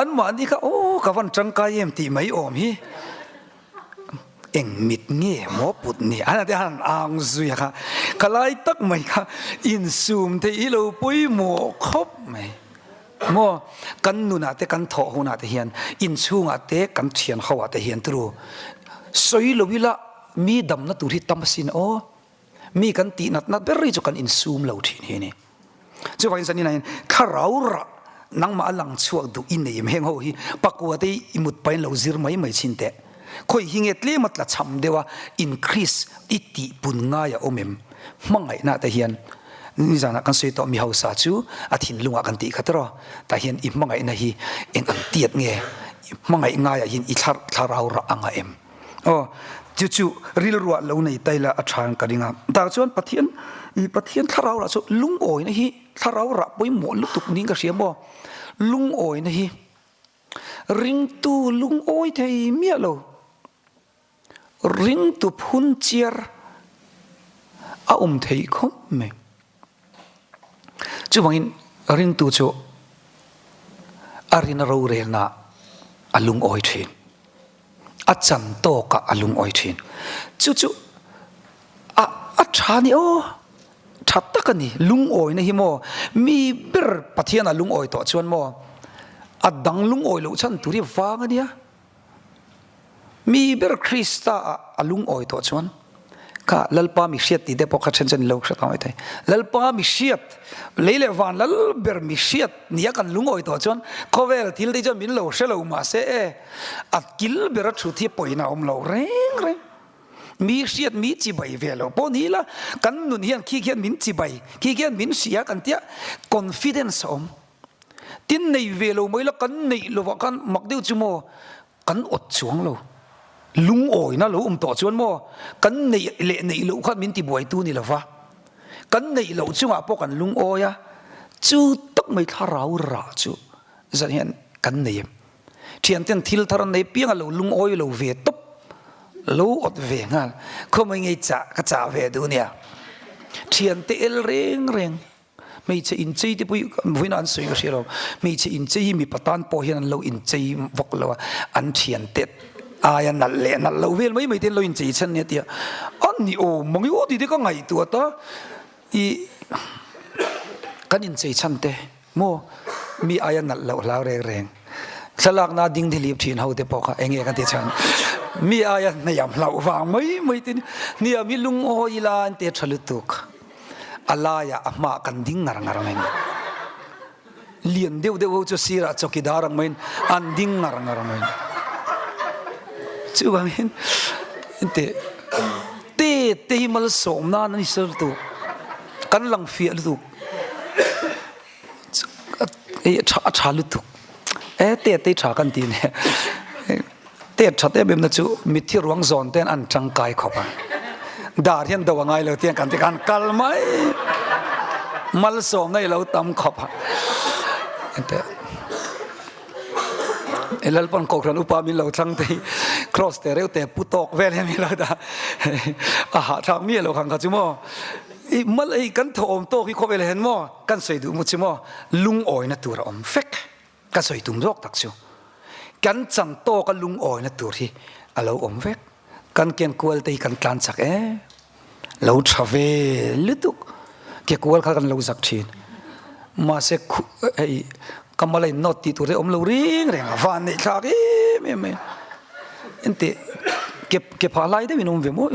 an mahni kha aw ka van tangkai em tih mai awm hi Eng mit nge maw put ni? An ti han ang zui a kha. Ka lai tak mai kha insum theih hi lo pawimawh khawp mai. Maw kan nunah te kan thawh hunah te hian inchhungah te kan thian ho ah te hian turu sawi lo ila mi damna tur hi tam asin aw. Mi kan tih nat nat ber hi chu kan insum lo thin hi a ni. Chuvangin zanin ah hian thlarau rah nangmah a lang chhuak duh i nei em? Heng ho hi pakua te i mut pahin lo zir mai mai chhin teh. Khawi hi nge tlem a tla cham deuh a increase i tih pun ngai a awm em? Hmangaihna te hian nizanah kan sawi tawh mi hausa chu a thinlungah kan tih kha tiraw? Tah hian i hmangaihna hi eng ang tiat nge? Hmangaih ngaiah hian i thlarau rah anga em? Aw, chu chu rilruah lo nei ta ila a tha ang ka ring a. Tah chuan Pathian, i Pathian thlarau rah chu lungawina hi thlarau rah pawimawh lutuk niin ka hria maw? Lungawina hi ringtu lungawi thei miah lo, ringtu phun chiar a awm theih khawp mai. Chuvangin ringtu chu a rina rorelna a lungawi thin. A chan tawkah a lungawi thin. Chu chu a a tha ni aw, tha tak a ni. Lungawina hi maw mi ber Pathian a lungawi tawh chuan maw a dang lungawi loh chhan tur hi vang a nia. Mi ber Krista ah a lungawi tawh chuan. Kha Lalpa mi hriat tih te pawh kha then chuan lo hre ta mai thei. Lalpa mi hriat, lei leh van lal ber mi hriat nia kan lungawi tawh chuan khawvel thil te chuan min lo hre lo mahse e a kil bera thut hi pawina a awm lo reng reng. Mi hriat mi chibai ve lo pawh ni ila kan nun hian khi khian min chibai, khi khian min hria kan tia confidence a awm. Tin nei ve lo mai la kan neih lovah khan mak deuh chu maw kan awt chuang lo. Lungawina lo awm tawh chuan maw kan neih leh neih loh khan min tibuaitu ni lova kan neih loh chungah pawh kan lungawi a, chu tak mai thlarau rah chu zan hian kan nei em. Thianten thil thar an nei piang a lo lungawi lo ve tawp, lo awt ve nghal. Khawmai ngei chah ka chah ve duh nia. Thiante el reng reng. Hmeichhe inchei te pawh hi vawiin an sawi ka hria lo. Hmeichhe inchei hi mipa tan pawh hian an lo inchei vak lo a, an thiante aia nalh leh nalh loh vel mai mai te an lo inchei chhan nia tia a ni awm mang i aw tih te ka ngaihtuah ta i kan inchei chhan te. Maw? Mi aia nalh loh hlau reng reng. Thlalakna ding thlip thin ho te pawh kha enge kan ti chhan. Mi aia hniam hlauh vang mai mai tin hniam hi lungawi ila an ti tha lutuk. A laiah a hmaah kan ding ngar ngar mai ni. Lian deuh deuh ho chu sirah chawkidar ang maiin an ding ngar ngar mai ni. Chuvangin te te te hi malsawm nan a ni sir lutuk. Kan lang fiah lutuk. A tha lutuk e te te tha kan ti nia te that em em na chu mitthi ruang zawn ten an tangkai khawp a dar hian do a ngai lo tiang kan ti khan kal mai malsawm na i lo tam khawp a ente Lalpan kohhran upa min lo thlang te hi cross te reuh te pu tawk vel hian min lo dah a hahthlak miah lo khang kha chu maw I mal ei kan thaw awm tawk hi khawvel hen maw kan sawi duh mu chu maw lungawina tur a awm vek ka sawi tum zawk tak chu kan chan tawka lungawina tur hi a lo awm vek kan ken kual te hi kan tlan chak e lo tha ve lutuk ke kual kha kan lo zak thin mahse hei ka mal a in nawt tih tur te awm lo reng reng a van neih thlak em em mai Engteh ke ke phah lai deuhin awm ve maw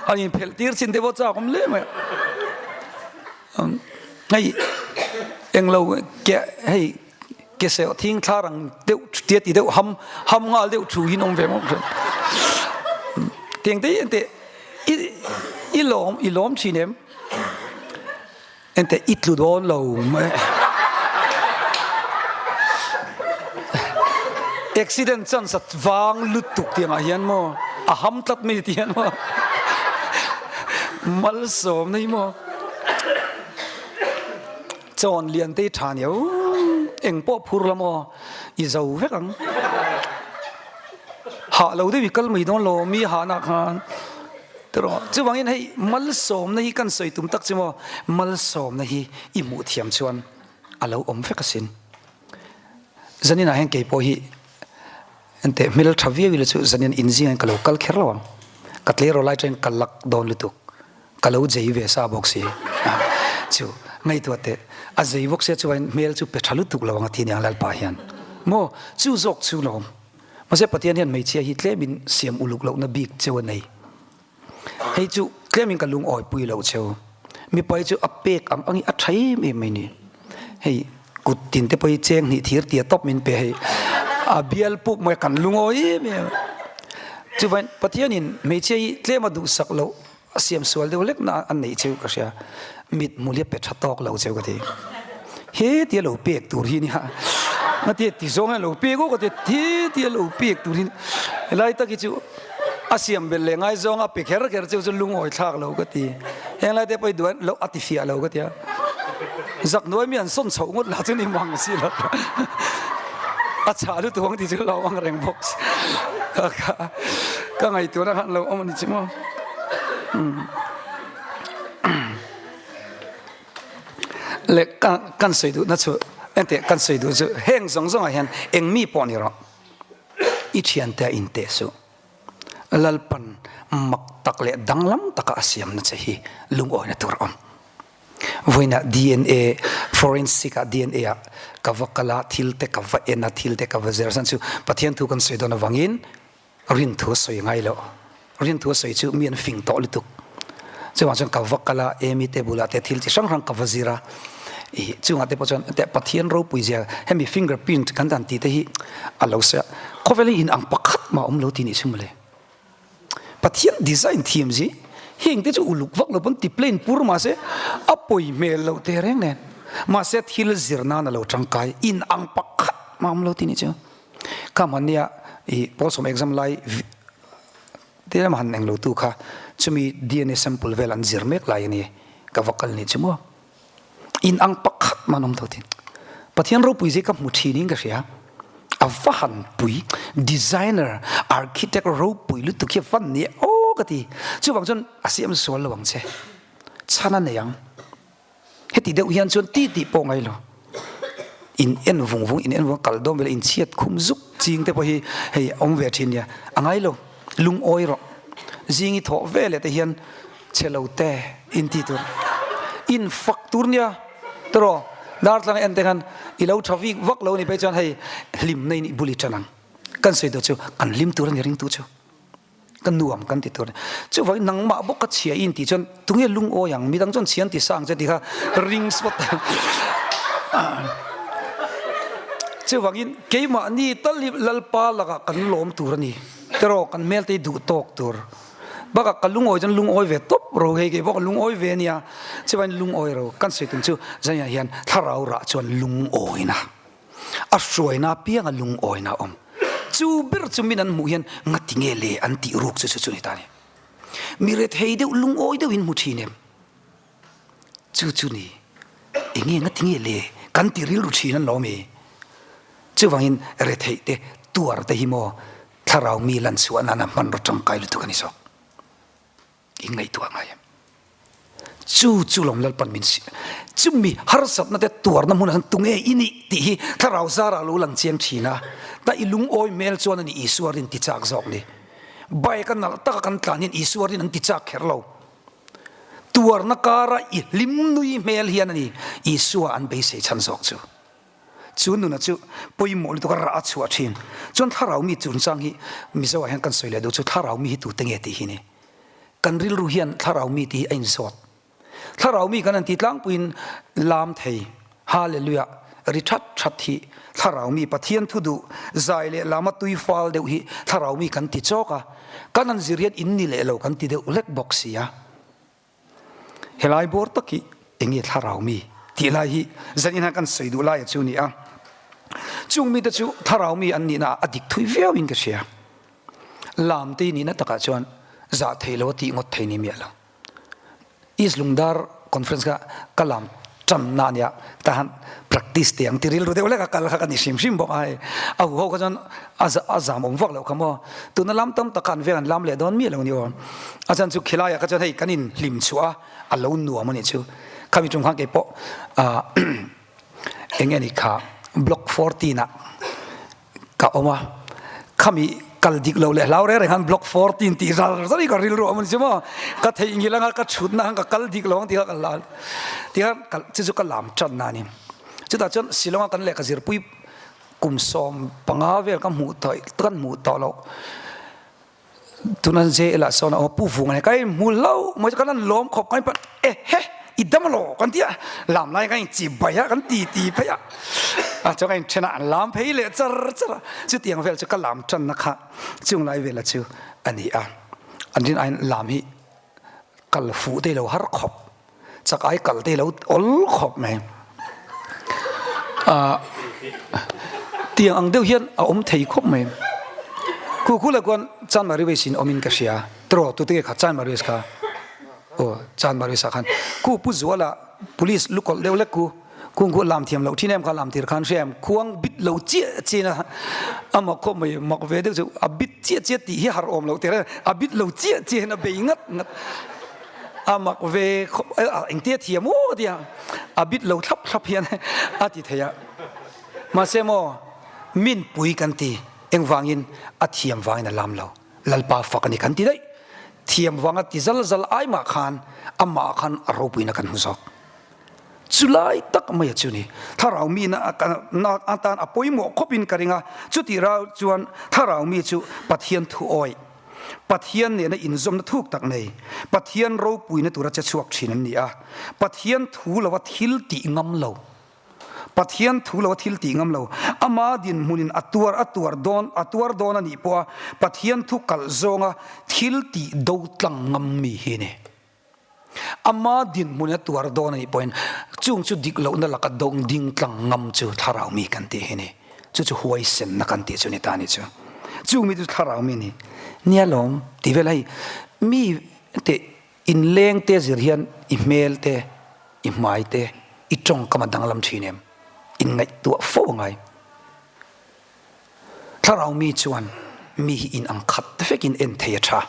a in phelh tir chin te pawh chak awm hle mai a hei englo ke hei ke seh thing thlar ang deuh tia ti deuh ham ham nghal deuh thu in awm ve maw tiang te engteh i i lawm i lawm thin em. Enteh i tlu dawn lo mai. Accident chance a vang lutuk tiang ah hian maw a ham tlat mai ti hian maw malsawm na hi maw chawn lian te hi tha niau eng pawh phur la maw i zo vek ang hah lo deuh i kal mai dawn lo mi hahna khan. Tiraw, chuvangin hei malsawmna hi kan sawi tum tak chu maw, malsawmna hi i hmuh thiam chuan a lo awm vek asin. Zaninah hian kei pawh hi enteh hmel tha viau ila chu zanin inzingah hian ka lo kal kher lo ang. Ka tleirawl lai chuan ka lak dawn lutuk, ka lo zei ve sa bawk si. Chu ngaihtuah teh, a zei bawk sia chuvangin hmel chu pe tha lutuk lo ang a ti aniang Lalpa hian. Maw, chu zawk chu lo awm. Mahse Pathian hian hmeichhia hi tlemin siam uluk lohna bik cheu a nei. Hei chu tlemin ka lungawi pui lo cheu. Mipa hi chu a pek ang ang hi a tha em em mai ni. Hei kut tin te pawh hi cheng hnih thir tia tawp min pe hei. A bial puk mai kan lungawi em em. Chuvain Pathianin hmeichhia hi tlem a duhsak loh A siam sual deuh lek na an neih cheu ka hria. Mit hmul hi a pe tha tawk lo cheu ka ti. He tia lo pek tur hi nia. Nga tia ti zawng hian lo pek aw ka ti. He tia lo pek tur hi helai tak hi chu a siam belh leh ngai zawng a pe kher kher cheu chu lungawi thlak lo ka ti. Heng lai te pawh hi duan loh a ti fiah lo ka ti a. Zak hnuai mi an sawn chhoh ngawt lah chu ni mang si lo. A chhah lutuk ang ti chu lo ang reng bawk si. Ka ngaihtuahna khan lo awm a ni chi maw. Le kan sawi duhna chu enteh kan sawi duh chu heng zawng zawngah hian eng mi pawh ni rawh i thiante a inteh suh. Lalpan mak tak leh danglam taka a siamna che hi lungawina tur a awm. Vawiinah DNA, forensic ah DNA ah ka va kal a, thil te ka va en a, thil te ka va zir a, chu Pathian thu kan sawi dawn avangin rinthu a sawi ngai loh. Rinthu a sawi chu mi an fing tawh lutuk. Chuvang chuan ka va kal a, Amy te bulah te thil chi hrang hrang ka va zir a. Ih chungah te pawh chuan teh Pathian ropui zia hemi finger print kan dan tih te hi a lo sawi a. Khawvel hi in ang pakhat mah a awm lo tih nih chu mawle. Pathian design thiam zi heng te chu uluk vak lo pawn ti plain pur mahse a pawi hmel loh teh reng nen. Mahse thil zir nan a lo tangkai in ang pakhat mah a awm lo tih nih chu. Kha hmannia ih Pawlsawm exam lai Te lama han englo tu kha chumi DNA sample vel an zir mek lai a ni. Ka va kal nih chu maw. In ang pakhat man awm tho thin. Pathian ropui zia ka hmu thin in ka hria. A va han pui designer architect ropui lutuk hi a van ni aw ka ti. Chuvang chuan a siam sual lo ang che. Chhan a nei ang. Heti deuh hian chuan ti tih pawh ngai lo. In en vung vung, in en vung kal dawn vela in chhiat khum zuk ching te pawh hi hei awm ve thin nia. A ngai lo, lungawi rawh. Zing i thawh ve leh te hian chhe lo te in ti tur. In fak tur nia tawh dartlang en te khan i lo tha vik vak lo ni phei chuan hei hlimna in i bul i tan ang. Kan sawi duh chu kan hlim tur a ni ringtu chu. Ka nuam kan ti tur a ni. Chuvangin nangmah bawk ka chhia i intih chuan tunge lungawi ang, midang chuan chhia an ti sa ang che tih kha ring spot Chuvangin keimahni tal hi Lalpa lakah kan lawm tur a ni. Tiraw kan hmelte hi duh tawk tur. Bakah ka lungawi chuan lungawi ve tawp ro hei kei pawh ka lungawi ve a nia. Chuvangin lungawi ro kan sawi tum chu zaniah hian thlarau rah chuan lungawina. A hruaina apianga lungawina a awm. Chu ber chu min an hmuh hian ngati nge le an tih ruk chu chu chu ni ta ni. Mi rethei deuh lungawi deuh in hmu thin em? Chu chu ni. Enge ngati nge le kan ti rilru thin an lo mi. Chuvangin retheih te tuar te hi maw thlarau mi lan chhuah nana hmanraw tangkai lutuk a ni zawk. In ngaihtuah ngai em? Chu chu lawm Lalpan min si. Chumi harsatna te tuarna hmunah hian tunge i nih tih hi thlarau zarah lo lang chiang thin a. Ta i lungawi hmel chuan a ni Isua rin ti chak zawk ni. Bike a nalh taka kan tlan hian Isua rin an ti chak kher lo. Tuarna kara i hlim nui hmel hian a ni Isua an beisei chhan zawk chu. Chu nuna chu pawimawh lutuk a rah a chhuah thin. Chuan thlarau mi chungchang hi Mizo ah hian kan sawi leh duh chu thlarau mi hi tute nge tih hi ni. Kan rilru hian thlarau mi tih hi a inzawt. Thlarau mi kan han ti tlangpuiin lam thei, Hallelujah, ri that that hi thlarau mi Pathian thu duh zai leh lama tui fal deuh hi thlarau mi kan ti chawk a. Kan han zir hian in ni leh lo kan ti deuh hlek bawk si a. Helai bawr tak hi enge thlarau mi tih lai hi zanin hian kan sawi duh laia chu a ni a. Chung mite chu thlarau mi an nihna a dik thui viau in ka hria. Lam te nihna takah chuan zah thei lo a tih ngawt thei ni miah lo. East Lungdar Conference kha ka lam tanna a nia, tah han practice teh ang ti rilru deuh lek a kal kha ka ni hrim hrim bawk a hei. A huho kha chuan a zam awm vak loh kha maw. Tuna lam tam tak kha an vel an lam leh dawn miah lo ni aw. A chhan chu khilaiah kha chuan hei kan in hlim chhuah a, a lo nuam a nih chu. Khami tum khan keipawh ah eng nge ni kha block 14 ah ka awm a, khami kal dik lo leh hlau reng reng khan block 14 tih zal zal hi ka rilru a awm a ni chu maw. Ka theihnghilh anga ka chhutna khan ka kal dik lo ang tih kha ka la tih khan chu chu ka lam tanna a ni. Chutah chuan Shillong a kan lehkha zirpui Kum 15 vel ka hmuh tawh kan hmuh tawh loh tuna jail ah sawn a awm a pu vung a ni ka inhmu hlauh mai chu kan han lawm khawp kan inpalh e he i dam alaw kan ti a lam lai kan inchi bai a kan ti ti phei a a chuan kan inthen a an lam phei leh char char a chutiang vel chu ka lam tanna kha chung lai vela chu a ni a an rin aiin lam hi kal fuh te lo har khawp. Chak ai kal te lo awl khawp mai. Ah, tiang ang deuh hian a awm thei khawp mai. Khu khu la kuan Chanmari West in awmin ka hria. Tro tu te kha Chanmari West kha. Aw, Chanmari West ah khan. Khu Pu Zuala police lukawlh deuh lek ku. Kung khu lam thiam loh thin em kha lam tir khan hria em. Khuang bit lo chiah chiah in a a mak khawp mai. Mak ve deuh chu a bit chiah chiah tih hi har awm loh tir a. A bit lo chiah chiah hian a bei ngat ngat. A mak ve khawp engtia thiam aw tia a bit lo thlap thlap hian a ti thei a. Mahse maw min pui kan ti engvangin a thiam vangin a lam lo. Lalpa fak a ni kan ti daih. Thiam vanga ti zal zal ai mah khan amah khan a ropuina kan hmu zawk. Chulai tak mai a chu ni. Thlarau mi na atan a pawimawh khawpin ka ring a, chutih rau chuan thlarau mi chu Pathian thu awih. Pathian nena inzawmna thuk tak nei, Pathian ropuina tura che chhuak thin an ni a. Pathian thu lova thil tih ngam lo, Pathian thu lova thil tih ngam lo, ama dinhmunin a tuar a tuar dawn a tuar dawn a nih pawha Pathian thu kalh zawnga thil tih do tlang ngam mi hi a ni. Ama dinhmun a tuar dawn a nih pawhin chung chu dik lohna laka dawng ding tlang ngam chu thlarau mi kan tih hi ni. Chu chu huaisenna kan tih chu ni ta a nih chu. Chung mi chu thlarau mi a ni. Nia lawm tih vel hei mi te inleng te zir hian i hmel te, i hmai te, i tawngkam a danglam thin em? Inngaihtuah fo a ngai. Thlarau mi chuan mi hi in ang khat vekin en thei a tha.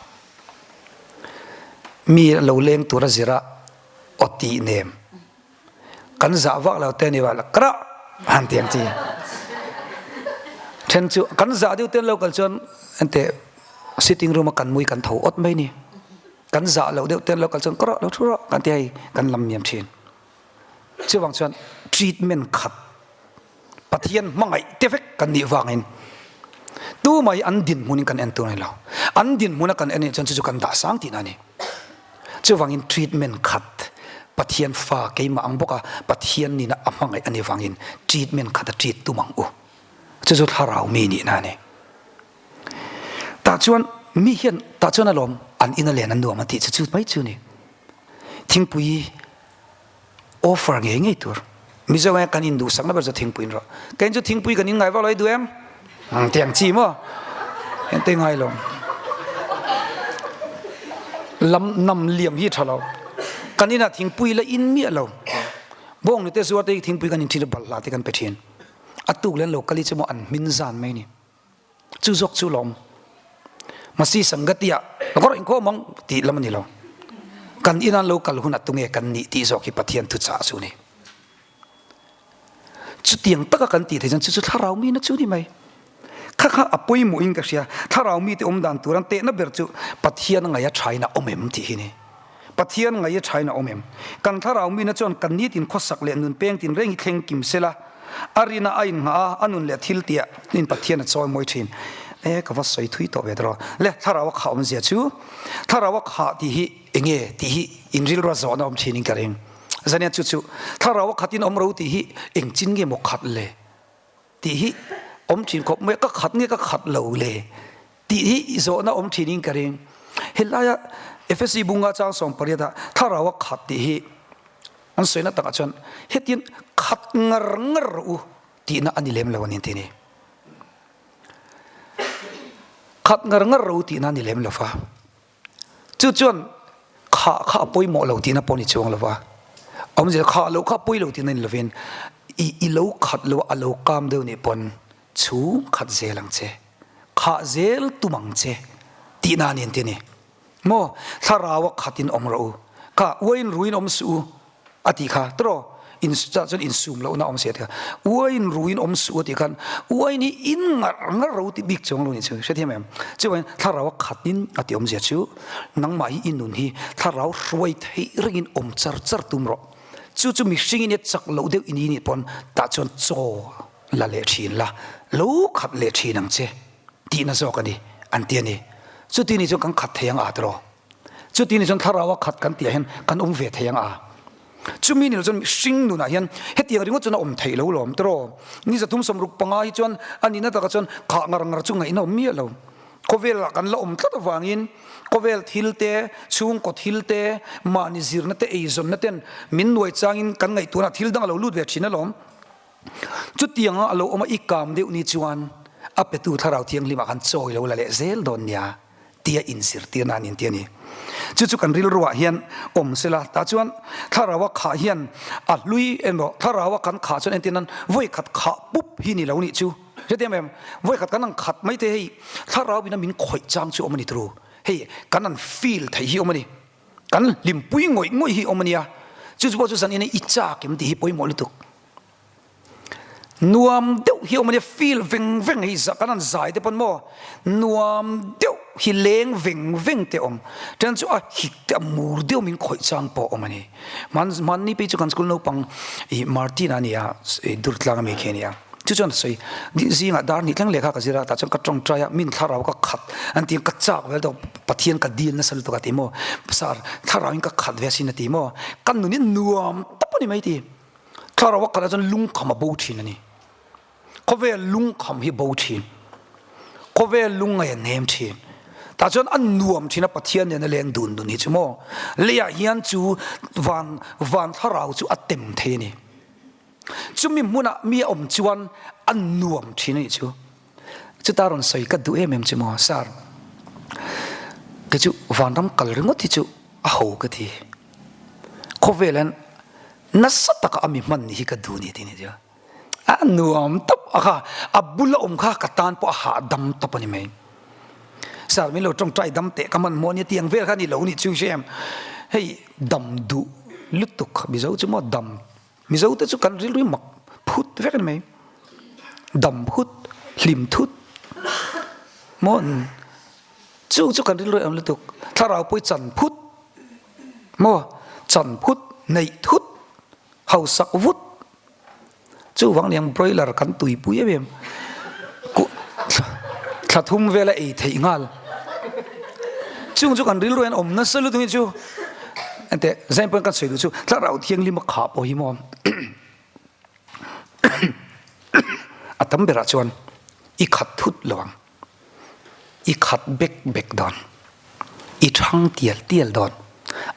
Mi a lo leng tur a zir a, aw tih nem. Kan zah vak lo te a ni va, la kara han ti ang chi. Then chu kan zah deuh te an lo kal chuan enteh sitting room a kan mui kan tho awt mai ni. Kan zah loh deuh te an lo kal chuan kara lo thu rawh kan ti hei kan lam niam thin. Chuvang chuan treatment khat Pathian hmangaih te vek kan nih vangin tumai an dinhmunin kan en tur a ni lo. An dinhmuna kan en chuan chu chu kan dah sang tihna a ni. Chuvangin treatment khat Pathian fa keimah ang bawka Pathian nina a hmangaih a nih vangin treatment khat a treat tum ang u. Chu chu thlarau mi nihna a ni. Tah chuan mi hian tah chuan alawm an ina len an nuam an tih chu chu mai chu ni. Thingpui Offer ngei ngei tur. Mizo nge kan induhsakna ber chu thingpui in rawh. Kei chu thingpui kan in ngai vak lo i duh em? Ang tiang chi maw? Ente ngai lo. Lam nam liam hi tha lo. Kan inah thingpui la in miah lo. Bawng nute zuar te hi thingpui kan in thin a balhla te kan pe thin. A tuk len lo kali chu maw an hmin zan mai ni. Chu zawk chu lawm. Masi Sangati ah kawr inkhawm ang tih lam a ni lo. Kan ina lo kal hunah tunge kan nih tih zawk hi Pathian thuchah chu a ni. Chutiang taka kan tih theih chuan chu chu thlarau mihna chu a ni mai. Kha kha a pawimawhin ka hria. Thlarau mite awm dan tur an tehna ber chu Pathian ngaia thain a awm em tih hi a ni. Pathian ngaih a thain a awm em? Kan thlarau mihna chuan kan nitin khawsak leh nun peng tin reng hi thleng kim sela, a rina a innghah a, a nun leh thil tih ah in Pathian a chawi mawi thin. E, ka va sawi thui tawh ve tawh. Le, thlarau a khah awmzia chu, thlarau a khah tih hi enge tih hi in rilru a zawhna awm thin in ka ring. Zania chu chu, thlarau a khat in awm ro tih hi engchin nge maw khat le tih hi awm thin khawp mai a, ka khat nge ka khat lo le? Tih hi zawhna awm thinin ka ring. Helaia Efesi bunga chang 18 ah thlarau a khat tih hi an sawina takah chuan hetian khat ngar ngar rawh u tihna a ni lem lo a ni an ti a ni. Khat ngar ngar rawh u tihna a ni lem lo va. Chu chuan khah kha a pawimawh lo tihna pawh a ni chuang lo va. Awmzia khah loh kha a pawi lo tihna a ni lovin i i lo khat lo a, a lo kam deuh nih pawn Chhung khat zel ang che, khah zel tum ang che tihna a ni an ti a ni. Maw, thlarau a khatin awm rawh u, kha uain ruin awm suh u a tih kha tawh in chah chuan insum lohna awm si a ti kha. Uain ruin awm suh u a tih khan uain hi in ngar ngar ro tih bik chuang lo ni chu hrethiam em? Chuvangin thlarau a khatin a tih awmzia chu nangmah hi i nun hi thlarau hruai theih rengin awm char char tum rawh. Chu chu mihringin i chak loh deuh i ni nih pawn tah chuan chaw La leh thin la, lo khat leh thin ang che tihna zawk a ni, an ti a ni. Chuti ni chuan kan khat thei ang a tiraw? Chuti ni chuan thlarau a khat kan tihah hian kan awm ve thei ang a. Chumi ni lo chuan mihring nunah hian hetiang ringawt chuan a awm theih lo lawm tiraw? Ni 365 hi chuan a nihna takah chuan khah ngar ngar chu ngaihna awm miah lo. Khawvelah kan la awm tlat avangin khawvel thil te, chhungkaw thil te, mahni zirna te, eizawnna ten min nuai changin kan ngaihtuahna thil dang a lo lut ve thin alawm. Chutianga a lo awm a i kam deuh ni chuan a petu Thlarau Thianghlimah khan chawi lo la leh zel dawn nia tia inzirtirna an inti a ni. Chu chu kan rilruah hian awm sela, tah chuan Thlaraua khah hian a hlui emaw Thlaraua kan khah chuan entir nan vawi khat khah pup hi ni lo nih chu. Hrethiam em? Vawi khat kan ang khat mai te hei Thlarau in a min khawih chang chu awm a ni turu. Hei kan an feel theih hi awm a ni. Kan hlimpui ngawih ngawih hi awm a nia. Chu chu pawh chu zan ina i chak em tih hi pawimawh lutuk. Nuam deuh hi awm a nia, feel veng veng hi kan han zai te pawn maw nuam deuh hi leng veng veng te awm. Then chu a hik te a mur deuh min khawih chang pawh awm a ni. Hmanni phei chu kan school naupang i Martin a nia, Durtlang ami khi a nia. Chu chuan a sawi, Zingah dar hnih thleng lehkha ka zir a, tah chuan ka tawngtai a, min thlarau ka khat an ti a, ka chak vel tawh, Pathian ka dil nasa lutuk a ti maw, Sir, thlarauin ka khat ve asin a ti maw, ka nun hi nuam tawp a ni mai ti. Thlarau a khat ah chuan lungkham a bo thin a ni. Khawvel lungkham hi bo thin. Khawvel lungngai a nem thin. Tah chuan a nuam thin a Pathian nen a leng dun dun hi chu maw. Leiah hian chu van van thlarau chu a tem thei a ni. Chumi hmunah mi a awm chuan a nuam thin a nih chu. Chuta rawn sawi ka duh em em chu maw Sir. Kei chu vanram kal ringawt hi chu a ho ka ti. Khawvel hian nasa taka a mi hman nih hi ka duh ni ti ni chu. A nuam tawp a kha, a bula awm kha ka tan pawh a hahdam tawp a ni mai. Sir min lo tawngtai dam teh ka hmanhmawh ania tiang vel kha ni lo nih chu hre em. Hei dam duh lutuk Mizo chu maw dam Mizo te chu kan rilru mak phut vek a ni mai. Dam phut, hlim thut maw chu chu kan rilru em lutuk. Thlarau pawh i chan phut maw chan phut, neih thut, hausak vut Chuvang niang broiler kan tuipui em em. Thla thum vela ei theih nghal. Chung chu kan rilru hian awm nasa lutuk hi chu. Ente zain pawn kan sawi duh chu thlarau thianghlim a khah pawh hi maw. A tam berah chuan i khat thut lo ang. I khat bek bek dawn. I thang tial tial dawn.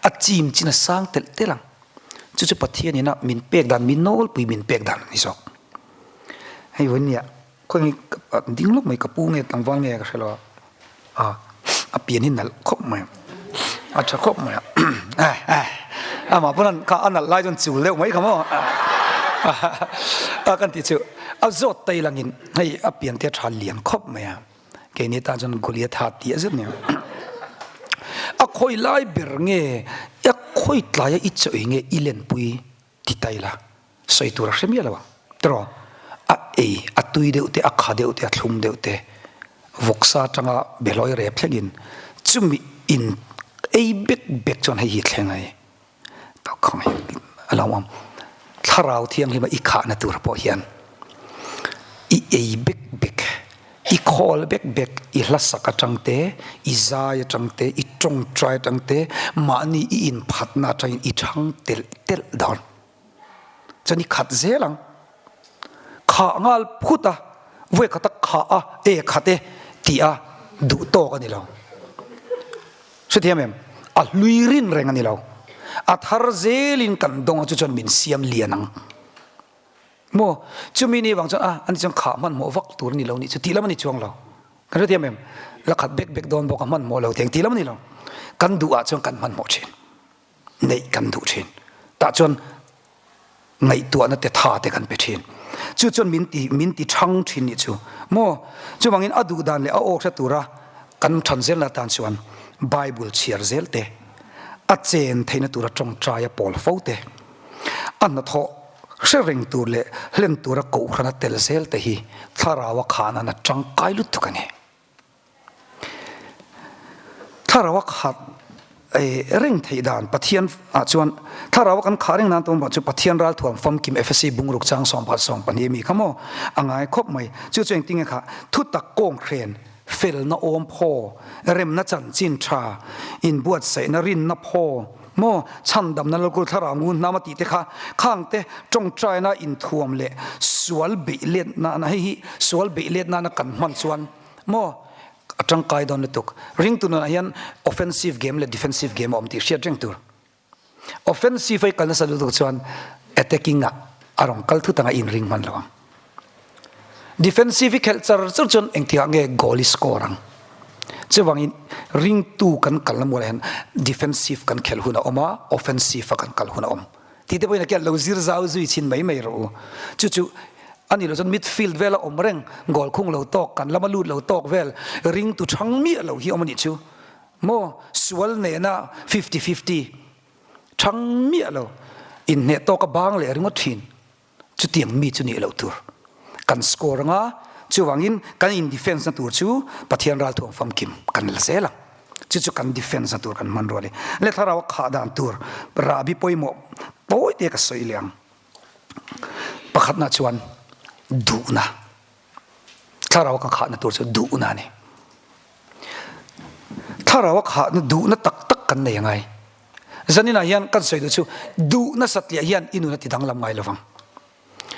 A chim chin a sang telh telh ang. Chu chu Pathian ina min pek dan, min nawlpui min pek dan a ni zawk. Hei vawiin nia, khawi nge ding lawk mai ka pu nge tlangval nge ka hre lo a, a a pian hi nalh khawp mai a, a tha khawp mai a, amah pawn an kha a nalh lai chuan chul deuh mai kha maw a kan tih chu a zawt tai langin hei a pian te a tha lian khawp mai a. Keini tan chuan Goliatha tih a zet nia. A khawi lai ber nge a khawi tlaia i chawi nge i lenpui ti ta ila sawi tur a hre miah lo ang. Tiraw? A ei a tui deuh te, a kha deuh te, a thlum deuh te, vawksa atanga behlawi rep thlengin chumi in ei bek bek chuan hei hi thleng a ni. A lo awm. Thlarau thianghlima i khahna tur pawh hian i ei bek bek, i khawl bek bek, i hlasak atang te, i zai atang te, i tawngtai atang te, mahni i inphatna atangin i thang telh telh dawn. Chuan i khat zel ang. Khah nghal phut a, vawi khat a khah a, e khat e tih a duh tawk a ni lo. Hrethiam em? A hlui rin reng a ni lo. A thar zelin kan dawng a chu chuan min siam lian ang. Maw? Chumi ni vang chuan a ani chuan khah hmanhmawh vak tur a ni lo nih chu tih lam a ni chuang lo. Kan hrethiam em? La khat bek bek dawn bawk a hmanhmawh lo teng tih lam a ni lo. Kan duh ah chuan kan hmanhmawh thin. Neih kan duh thin. Tah chuan ngaihtuahna te tha te kan pe thin. Chu chuan min ti min ti thang thin nih chu maw? Chuvangin a duh dan leh a awk hre tura kan than zelna atan chuan Bible chhiar zel te, a chen theihna tura tawngtai a pawl fo te, a hnathawh hre reng tur leh hlen tura kohhrana tel zel te hi thlarau a khahnan a tangkai lutuk a ni. Thlarau a khat reng theih dan Pathian ah chuan thlarau a kan khah reng nan tum chu Pathian ralthuam famkim Efesi bungruk chang sawmphat 12 mi kha maw a ngai khawp mai chu chu engtinge kha thutak kawng hren felna awm phaw remna chanchin tha inbuatsaihna rinna phaw maw chhandamna lalkul thlarau ngun hnam a tih te kha khang te tawngtaina inthuam leh sual beih let nana hei hi sual beih let nana kan hman chuan Maw? A tangkai dawn lutuk. Ringtu nunah hian offensive game leh defensive game a awm tih hriat reng tur. Offensive a i kal nasa lutuk chuan attacking ah a rawn kal thut anga i inring hman lo ang. Defensive i khelh char char chuan engtikah nge goal i score ang. Chuvangin ringtu kan kalna mualah hian defensive kan khelh hun a awm a, offensive a kan kal hun a awm. Tih te pawhin a kian lo zir zau zui chhin mai mai rawh u. Chu chu a ni lo chuan midfield vela awm reng, goal khung lo tawk, kan lama lut lo tawk vel, ring tu thang miah lo hi awm a nih chu. Maw sual nena fifty fifty thang miah lo, inhneh tawk a bang leh ringawt thin. Chutiang mi chu nih loh tur. Kan score anga, chuvangin kan in defence na tur chu Pathian ralthuam famkim kan la zel ang. Chu chu kan defence na tur kan hman rual i le thlarau a khah dan tur rahbi pawimawh tawi te ka sawi leh ang. Pakhatna chuan. Duhna. Thlarau kan khahna tur chu duhna a ni. Thlarau a khahna duhna tak tak kan nei angai. Zaninah hian kan sawi duh chu duhna satliah hian i nun a ti danglam ngai lovang.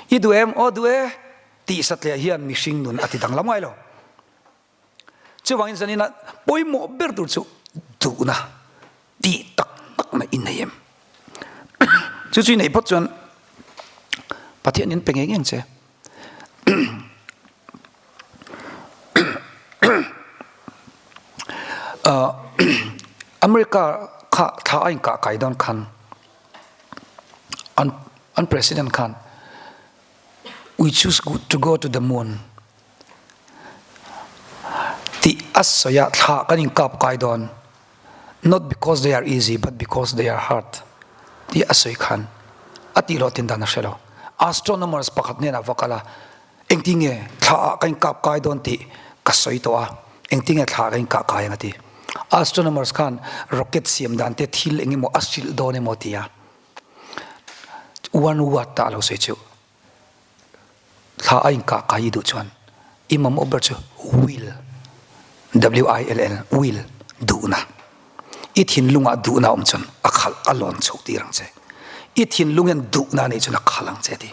I duh em? Aw duh e tih satliah hian mihring nun a ti danglam ngai lo. Chuvangin zanina pawimawh ber tur chu duhna tih tak takna i nei em? Chu chu i neih phawt chuan Pathian in pe ngei ngei ang che. America kha thla a inkah kai dawn khan an an president khan we choose to go to the moon Tih a sawi a, thlah kan inkap kai dawn, not because they are easy but because they are hard tih a sawi khan a tih loh tin dan a hre lo. Astronomers pakhat hnenah va kal a, engtin nge thlah ah ka inkap kai dawn tih ka sawi tawh a, engtin nge thlah ka inkah kai ang a ti. Astronomers khan rocket siam dan te thil eng emaw a hrilh dawn emaw a ti a, one word ah a lo sawi chu. Thla a inkah kai i duh chuan i mamawh ber chu will, W-I-L-L, will, duhna. I thinlungah duhna awm chuan a khalh, a lawn chhoh tir ang che. I thinlung hian duhna a neih chuan a khalh ang che a ti.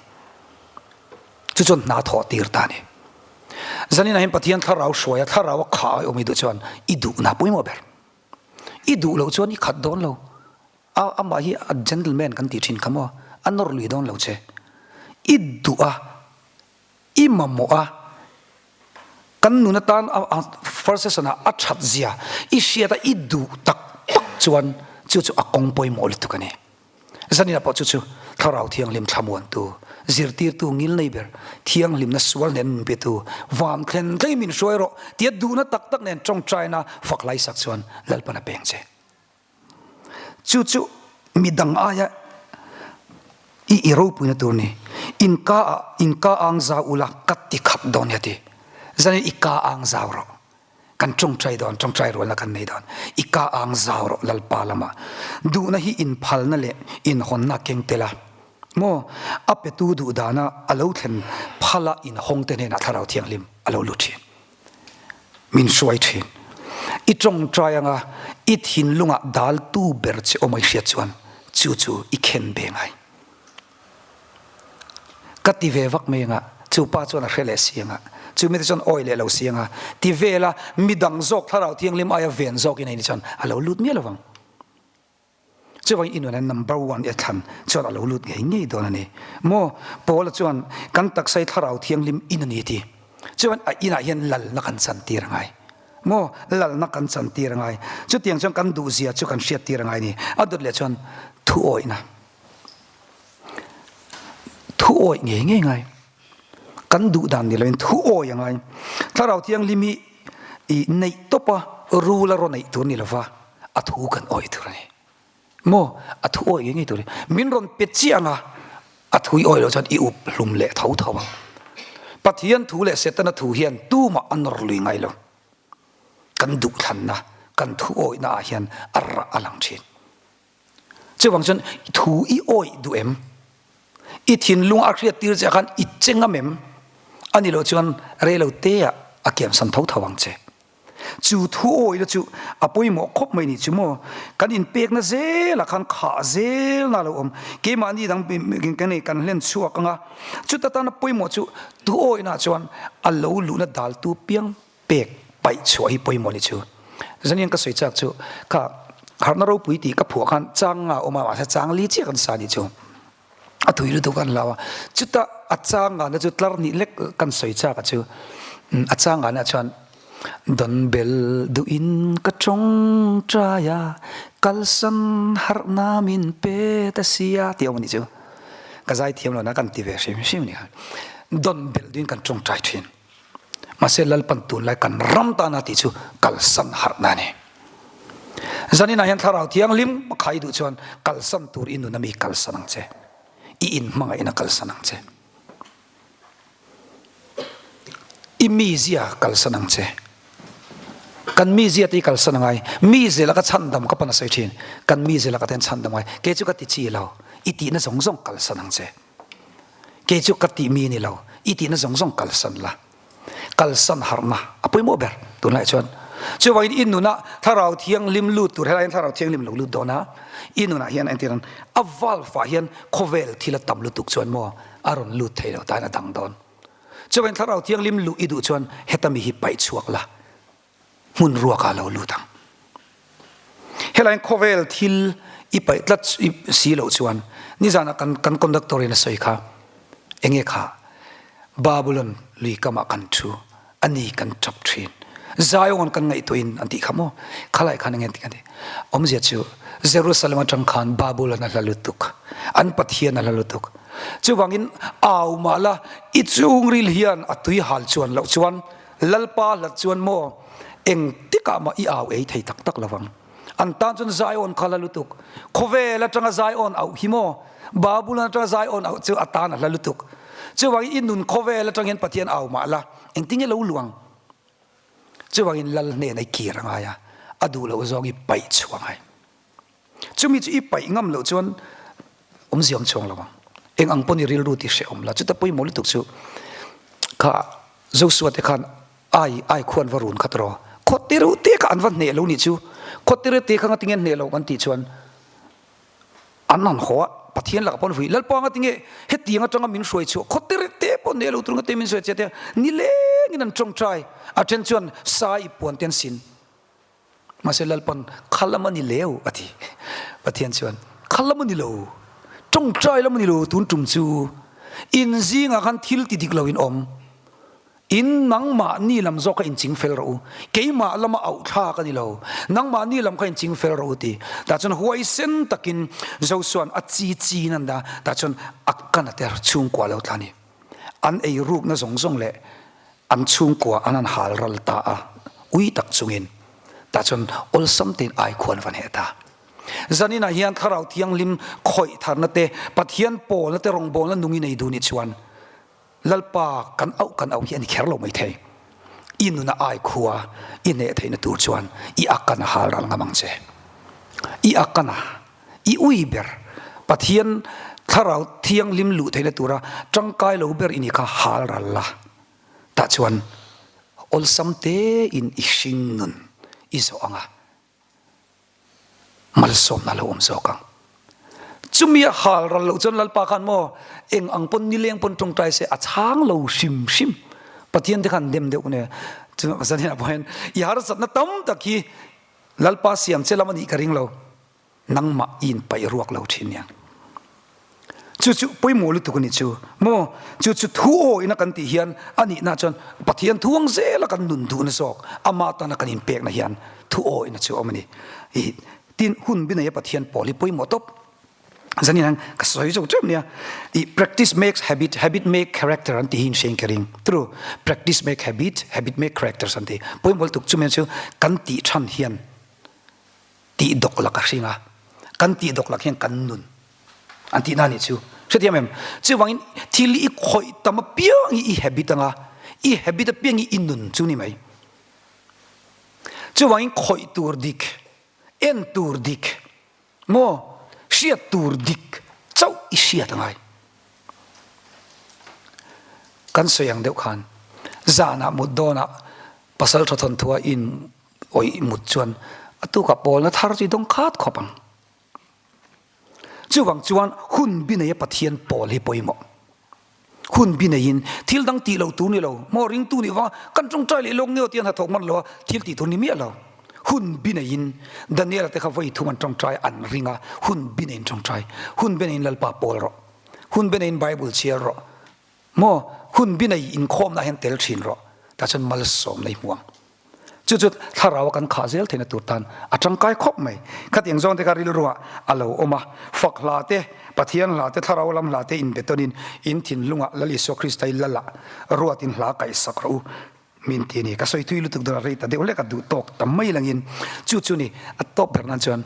Chu chuan hna thawh tir ta a ni. Zaninah hian Pathian thlarau hruaia thlarau a khah a awm i duh chuan i duhna pawimawh ber. I duh loh chuan i khat dawn lo. A amah hi a gentleman kan tih thin kha maw, a nawr lui dawn lo che. I duh a, i mamawh a, kan nun atan a first session ah a that zia i hriat a i duh tak tak chuan chu chu a kawng pawimawh lutuk a ni. Zaninah pawh chu chu Thlarau Thianghlim thlamuantu, zirtirtu ngil nei ber, thianghlimna sual nen min petu, van thlen thleng min hruai rawh tia duhna tak tak nen tawngtaina fak laisak chuan Lalpan a peng che. Chu chu midang aia i i ropuina tur ni. In ka ah in ka ang zau ula ka ti khat dawn nia ti. Zanin i ka ang zau rawh. Kan tawngtai dawn, tawngtai rualna kan nei dawn. I ka ang zau rawh Lalpa lamah. Duhna hi inphalna leh inhawnna keng tel a. Maw? A petu duh dana a lo thlen phala inhawngte hnenah Thlarau Thianghlim a lo lut thin. Min hruai thin. I tawngtai anga i thinlungah daltu ber che awm a i hriat chuan chu chu i khen ve ngai. Ka ti ve vak mai anga chu pa chuan a hre leh si anga chu mite chuan awi leh lo si anga ti vela midang zawk Thlarau Thianghlim aia ven zawkin a ni chuan a lo lut miah lovang. Chuvangin i nuna number one i thlan chuan a lo lut ngei ngei dawn a ni. Maw? Paula chuan kan taksa hi Thlarau Thianghlim in a ni a ti. Chuan a inah hian lalna kan chantir a ngai. Maw? Lalna kan chantir a ngai. Chutiang chuan kan duhzia chu kan hriattir a ngai a ni. A dawt leh chuan thuawihna. Thuawih ngei ngei ngai. Kan duh dan ni loin thuawih a ngai. Thlarau Thianghlim hi i neih tawpa rul a rawn neih tur ni lova a thu kan awih tur a ni. Maw? A thu awih ngei ngei tur a ni. Min rawn pe chiah anga a thu i awih loh chuan i up hlum leh tho tho ang. Pathian thu leh Setana thu hian tumah a nawr lui ngai lo. Kan duhthlanna, kan thu awihna ah hian a rah a lang thin. Chuvang chuan thu i awih duh em? I thinlung a hriat tir che khan i che ngam em? A ni loh chuan rei lo te ah a kiamsan tho tho ang che. Chu thu awihna chu a pawimawh khawp mai ni chu maw? Kan inpekna zelah khan khah zelna a lo awm. Keimahni dang kan hlen chhuak ang a, chuta tana pawimawh chu thu awihna chuan a lo luhna daltu piang pek paih chhuah hi pawimawh ni chu. Zanian ka sawi chak chu kha harhna ropui tih ka phuah khan chang nga awm a mahse chang li chiah kan sa ni chu. A tui lutuk an hlau a. Chuta a chang ngana chu tlar hnih lek kan sawi chak a chu a chang ngana chuan Don bel duhin ka tawng trai a kalsan harhna min pe ta sia tih a awm a nih chu. Ka zai thiam lo na kan ti ve hrim hrim a ni kha. Don bel duhin kan tawng trai thin. Mahse Lalpan tunlai kan ram tana tih chu kalsan harhna a ni. Zaninah hian Thlarau Thianghlim a khai duh chuan kalsan tur i nun a mi kalsan ang che. I inhmangaihna kalsan ang che. I mizia kalsan ang che. Kan mizia te hi kalsan a ngai. Mize laka chhandam ka pan a sawi thin. Kan mize laka te hian chhandam a ngai. Kei chu ka ti chi lo. I tihna zawng zawng kalsan ang che. Kei chu ka tih mi ni lo. I tihna zawng zawng kalsan la. Kalsan harhna a pawimawh ber tunlaiah chuan. Chuvangin i nunah Thlarau Thianghlim lut tur helaiin Thlarau Thianghlim lo lut dawn a, i nunah hian entir an a valve ah hian khawvel thil a tam lutuk chuan maw a rawn lut thei lo tain a dang dawn. Chuvangin Thlarau Thianghlim luh i duh chuan heta mi hi paih chhuak la. Hmun ruakah lo lut ang. Helaiin khawvel thil i paih tlat si loh chuan nizanah kan kan conductor in a sawi kha enge kha Babylon lui kamah kan thu a ni kan tap thin. Zion kan ngaihtuahin an tih kha maw? Khalai khan enge an tih? Awmzia chu Jerusalem atang khan Babylon a hla lutuk, an Pathian a hla lutuk. Chuvangin au mah la i chhungril hian a tui hal chuan loh chuan Lalpa hlat chuan maw eng tikah mah i au ei thei tak tak lovang. An tan chuan Zion kha hla lutuk. Khawvel atanga Zion auh hi maw Babulon atanga Zion auh chu a tan a hla lutuk. Chuvangin i nun khawvel atang hian Pathian au mah la, engtinge lo luang? Chuvangin Lal hnena i kir a ngai a, a duh loh zawng i paih chhuah a ngai. Chumi chu i paih ngam loh chuan awmzia awm chhuang lo ang. Eng ang pawn i rilru ti hrehawm la. Chuta pawimawh lutuk chu kha Joshua te khan ai ai khuan va run khat rawh. Khaw te reuh te kha an va hneh lo nih chu. Khaw te reuh te kha ngatinge hneh lo kan tih chuan an han haw a, Pathian lakah pawh an vui. Lalpa ngatinge hetiang atanga min hruai chhuah khaw te reuh te pawh hneh lo tur ngate min sawi che tia nilengin an tawngtai. A then chuan sai i puan te an sin. Mahse Lalpan, Kha lam a ni leu, a ti. Pathian chuan, Kha lam a ni lo, tawngtai lam a ni lo, tun tum chu in zingah khan thil ti dik lo in awm. In nangmahni lam zawk kha inching fel rawh u, keimah lama auh thlak a ni lo, nangmahni lam kha inching fel rawh u, ti. Tah chuan huaisen takin Josua'n a chi chin an dah, tah chuan a kan a ter chhungkua lo tla a ni. An ei rukna zawng zawng leh An chhungkua an han hal ral ta a, ui tak chungin tah chuan awlsam tein ai khuan va hneh ta. Zaninah hian Thlarau Thianghlim khawih tharna te, Pathian pawlna te rawngbawlna nung i nei duh nih chuan Lalpa kan auh kan auh hi a ni kher lo mai thei. I nuna ai khua i hneh theihna tur chuan i akan a hal ral ngam ang che. I akan a, i ui ber Pathian Thlarau Thianghlim luh theihna tura tangkai lo ber i ni kha hal ral la. Tah chuan awlsam tein i hring nun i zawh ang a, malsawmna a lo awm zawk ang. Chumi a hal ral loh chuan Lalpa khan maw eng ang pawn nileng pawn tawngtai se a chhang lo hrim hrim. Pathian te khan dem deuh nia. Chu zanin ah pawh hian i harsatna tam tak hi Lalpa siam che lam a nih ka ring lo. Nangmah i inpaih ruak lo thin nia. Chu chu pawimawh lutuk a ni chu. Maw? Chu chu thu awihna kan tih hian a nihna chuan Pathian thu ang zela kan nun duhna zawk, ama tana kan inpekna hian thu awihna chu a awm a ni. I tin hun bi neia Pathian pawl hi pawimawh tawp. Zanin hian ka sawi zo teuh nia. I practice makes habit, habit make character an tih hi inhriain ka ring. True, practice make habit, habit make characters an ti. Pawimawh lutuk chu men chu kan tih than hian tih dawk lak a hring a, kan tih dawk lak hian kan nun an tihna a nih chu. Hrethiam em? Chuvangin thil i khawih tam apiang hi i habit anga, i habit apiang hi i nun chu ni mai. Chuvangin khawih tur dik, en tur dik, maw hriat tur dik chauh i hriat a ngai. Kan sawi ang deuh khan zanah mut dawnah pasal tha thawnthua in Awih mut chuan a tukah pawlna thar chu i dawng khat khawp ang. Chuvang chuan hun bi neia Pathian pawl hi pawimawh. Hun bi neiin thil dang tih loh tur ni lo, maw ringtu nih vanga kan tawngtai leh lawk neo tian hnathawk man lo a, thil tih tur ni miah lo. Hun bi neiin Daniela te kha vawi thum an tawngtai an ring a, hun bi neiin tawngtai. Hun bi neiin Lalpa pawl rawh. Hun bi neiin Bible chhiar rawh. Maw hun bi nei inkhawmna hian tel thin rawh. Tah chuan malsawmna i hmu ang. Chu chu thlarau a kan khah zel theihna tur tan a tangkai khawp mai. Khatiang zawng te kha rilruah a lo awm a, fak hla te, Pathian hla te, thlarau lam hla te inbe tawnin in thinlungah Lal Isua Krista i Lalah ruatin hla kaihsak rawh u min ti a ni. Ka sawi thui lutuk dawn a rei ta deuh hlek a duh tawk ta mai langin chu chu ni a tawp ber nan chuan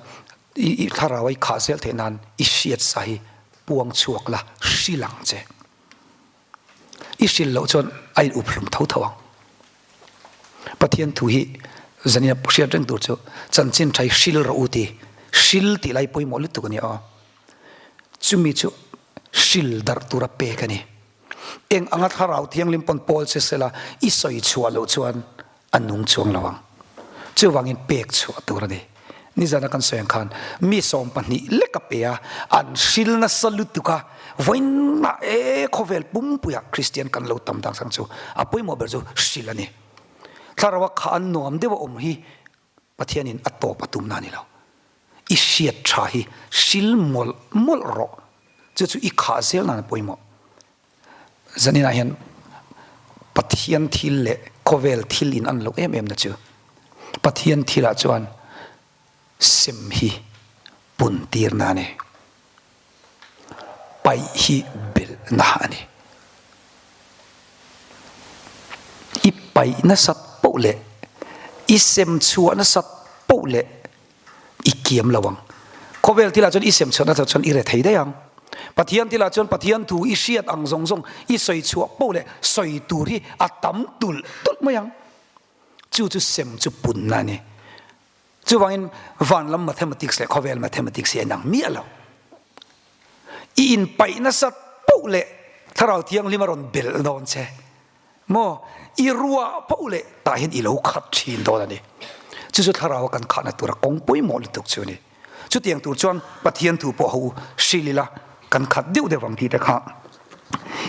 i thlarau a i khah zel theih nan i hriat sa hi puang chhuak la hrilh ang che. I hrilh loh chuan a in up hlum tho tho ang. Pathian thu hi zania hriat reng tur chu chanchin tha hi hril rawh u ti, hril tih lai pawimawh lutuk a ni aw. Chumi chu hril darh tura pek a ni. Eng anga Thlarau Thianghlim pawn pawl che sela i sawi chhuah loh chuan a nung chuang lo ang. Chuvangin pek chhuah tur a ni. Nizana kan sawi ang khan mi 12 lek a pe a, an hril nasa lutuk a, vawiinah e khawvel pumpuiah Kristian kan lo tam dang sang chu a pawimawh ber chu hril a ni. Thlarau a khah an nuam deuh a awm hi Pathianin a tawp a tumna a ni lo. I hriat tha hi hril mawlh mawlh rawh. Chu chu i khah zel nan a pawimawh. Zaninah hian Pathian thil leh khawvel thil in an loh em em na chu Pathian thilah chuan sem hi pun tirna a ni. Paih hi belhna a ni. I paih nasat poh leh i sem chhuah nasat poh leh i kiam lo ang. Khawvel thilah chuan i sem chhuah nasat chuan i re thei daih ang. Pathian thilah chuan Pathian thu i hriat ang zawng zawng i sawi chhuah poh leh sawi tur hi a tam tulh tulh mai ang. Chu chu sem chu punna a ni. Chuvangin van lam mathematics leh khawvel mathematics hi a inang miah lo. I inpaih nasat poh leh Thlarau Thianghlim a rawn belh dawn che maw? I ruah poh leh tah hian i lo khat thin dawn a ni. Chu chu Thlarau a kan khahna tura kawng pawimawh lutuk chu a ni. Chutiang tur chuan Pathian thu pawh ho hril ila kan khat deuh deuh ang tih te kha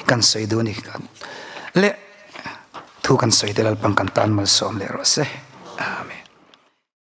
kan sawi duh a ni. Leh thu kan sawi te Lalpan kan tan malsawm leh rawh se.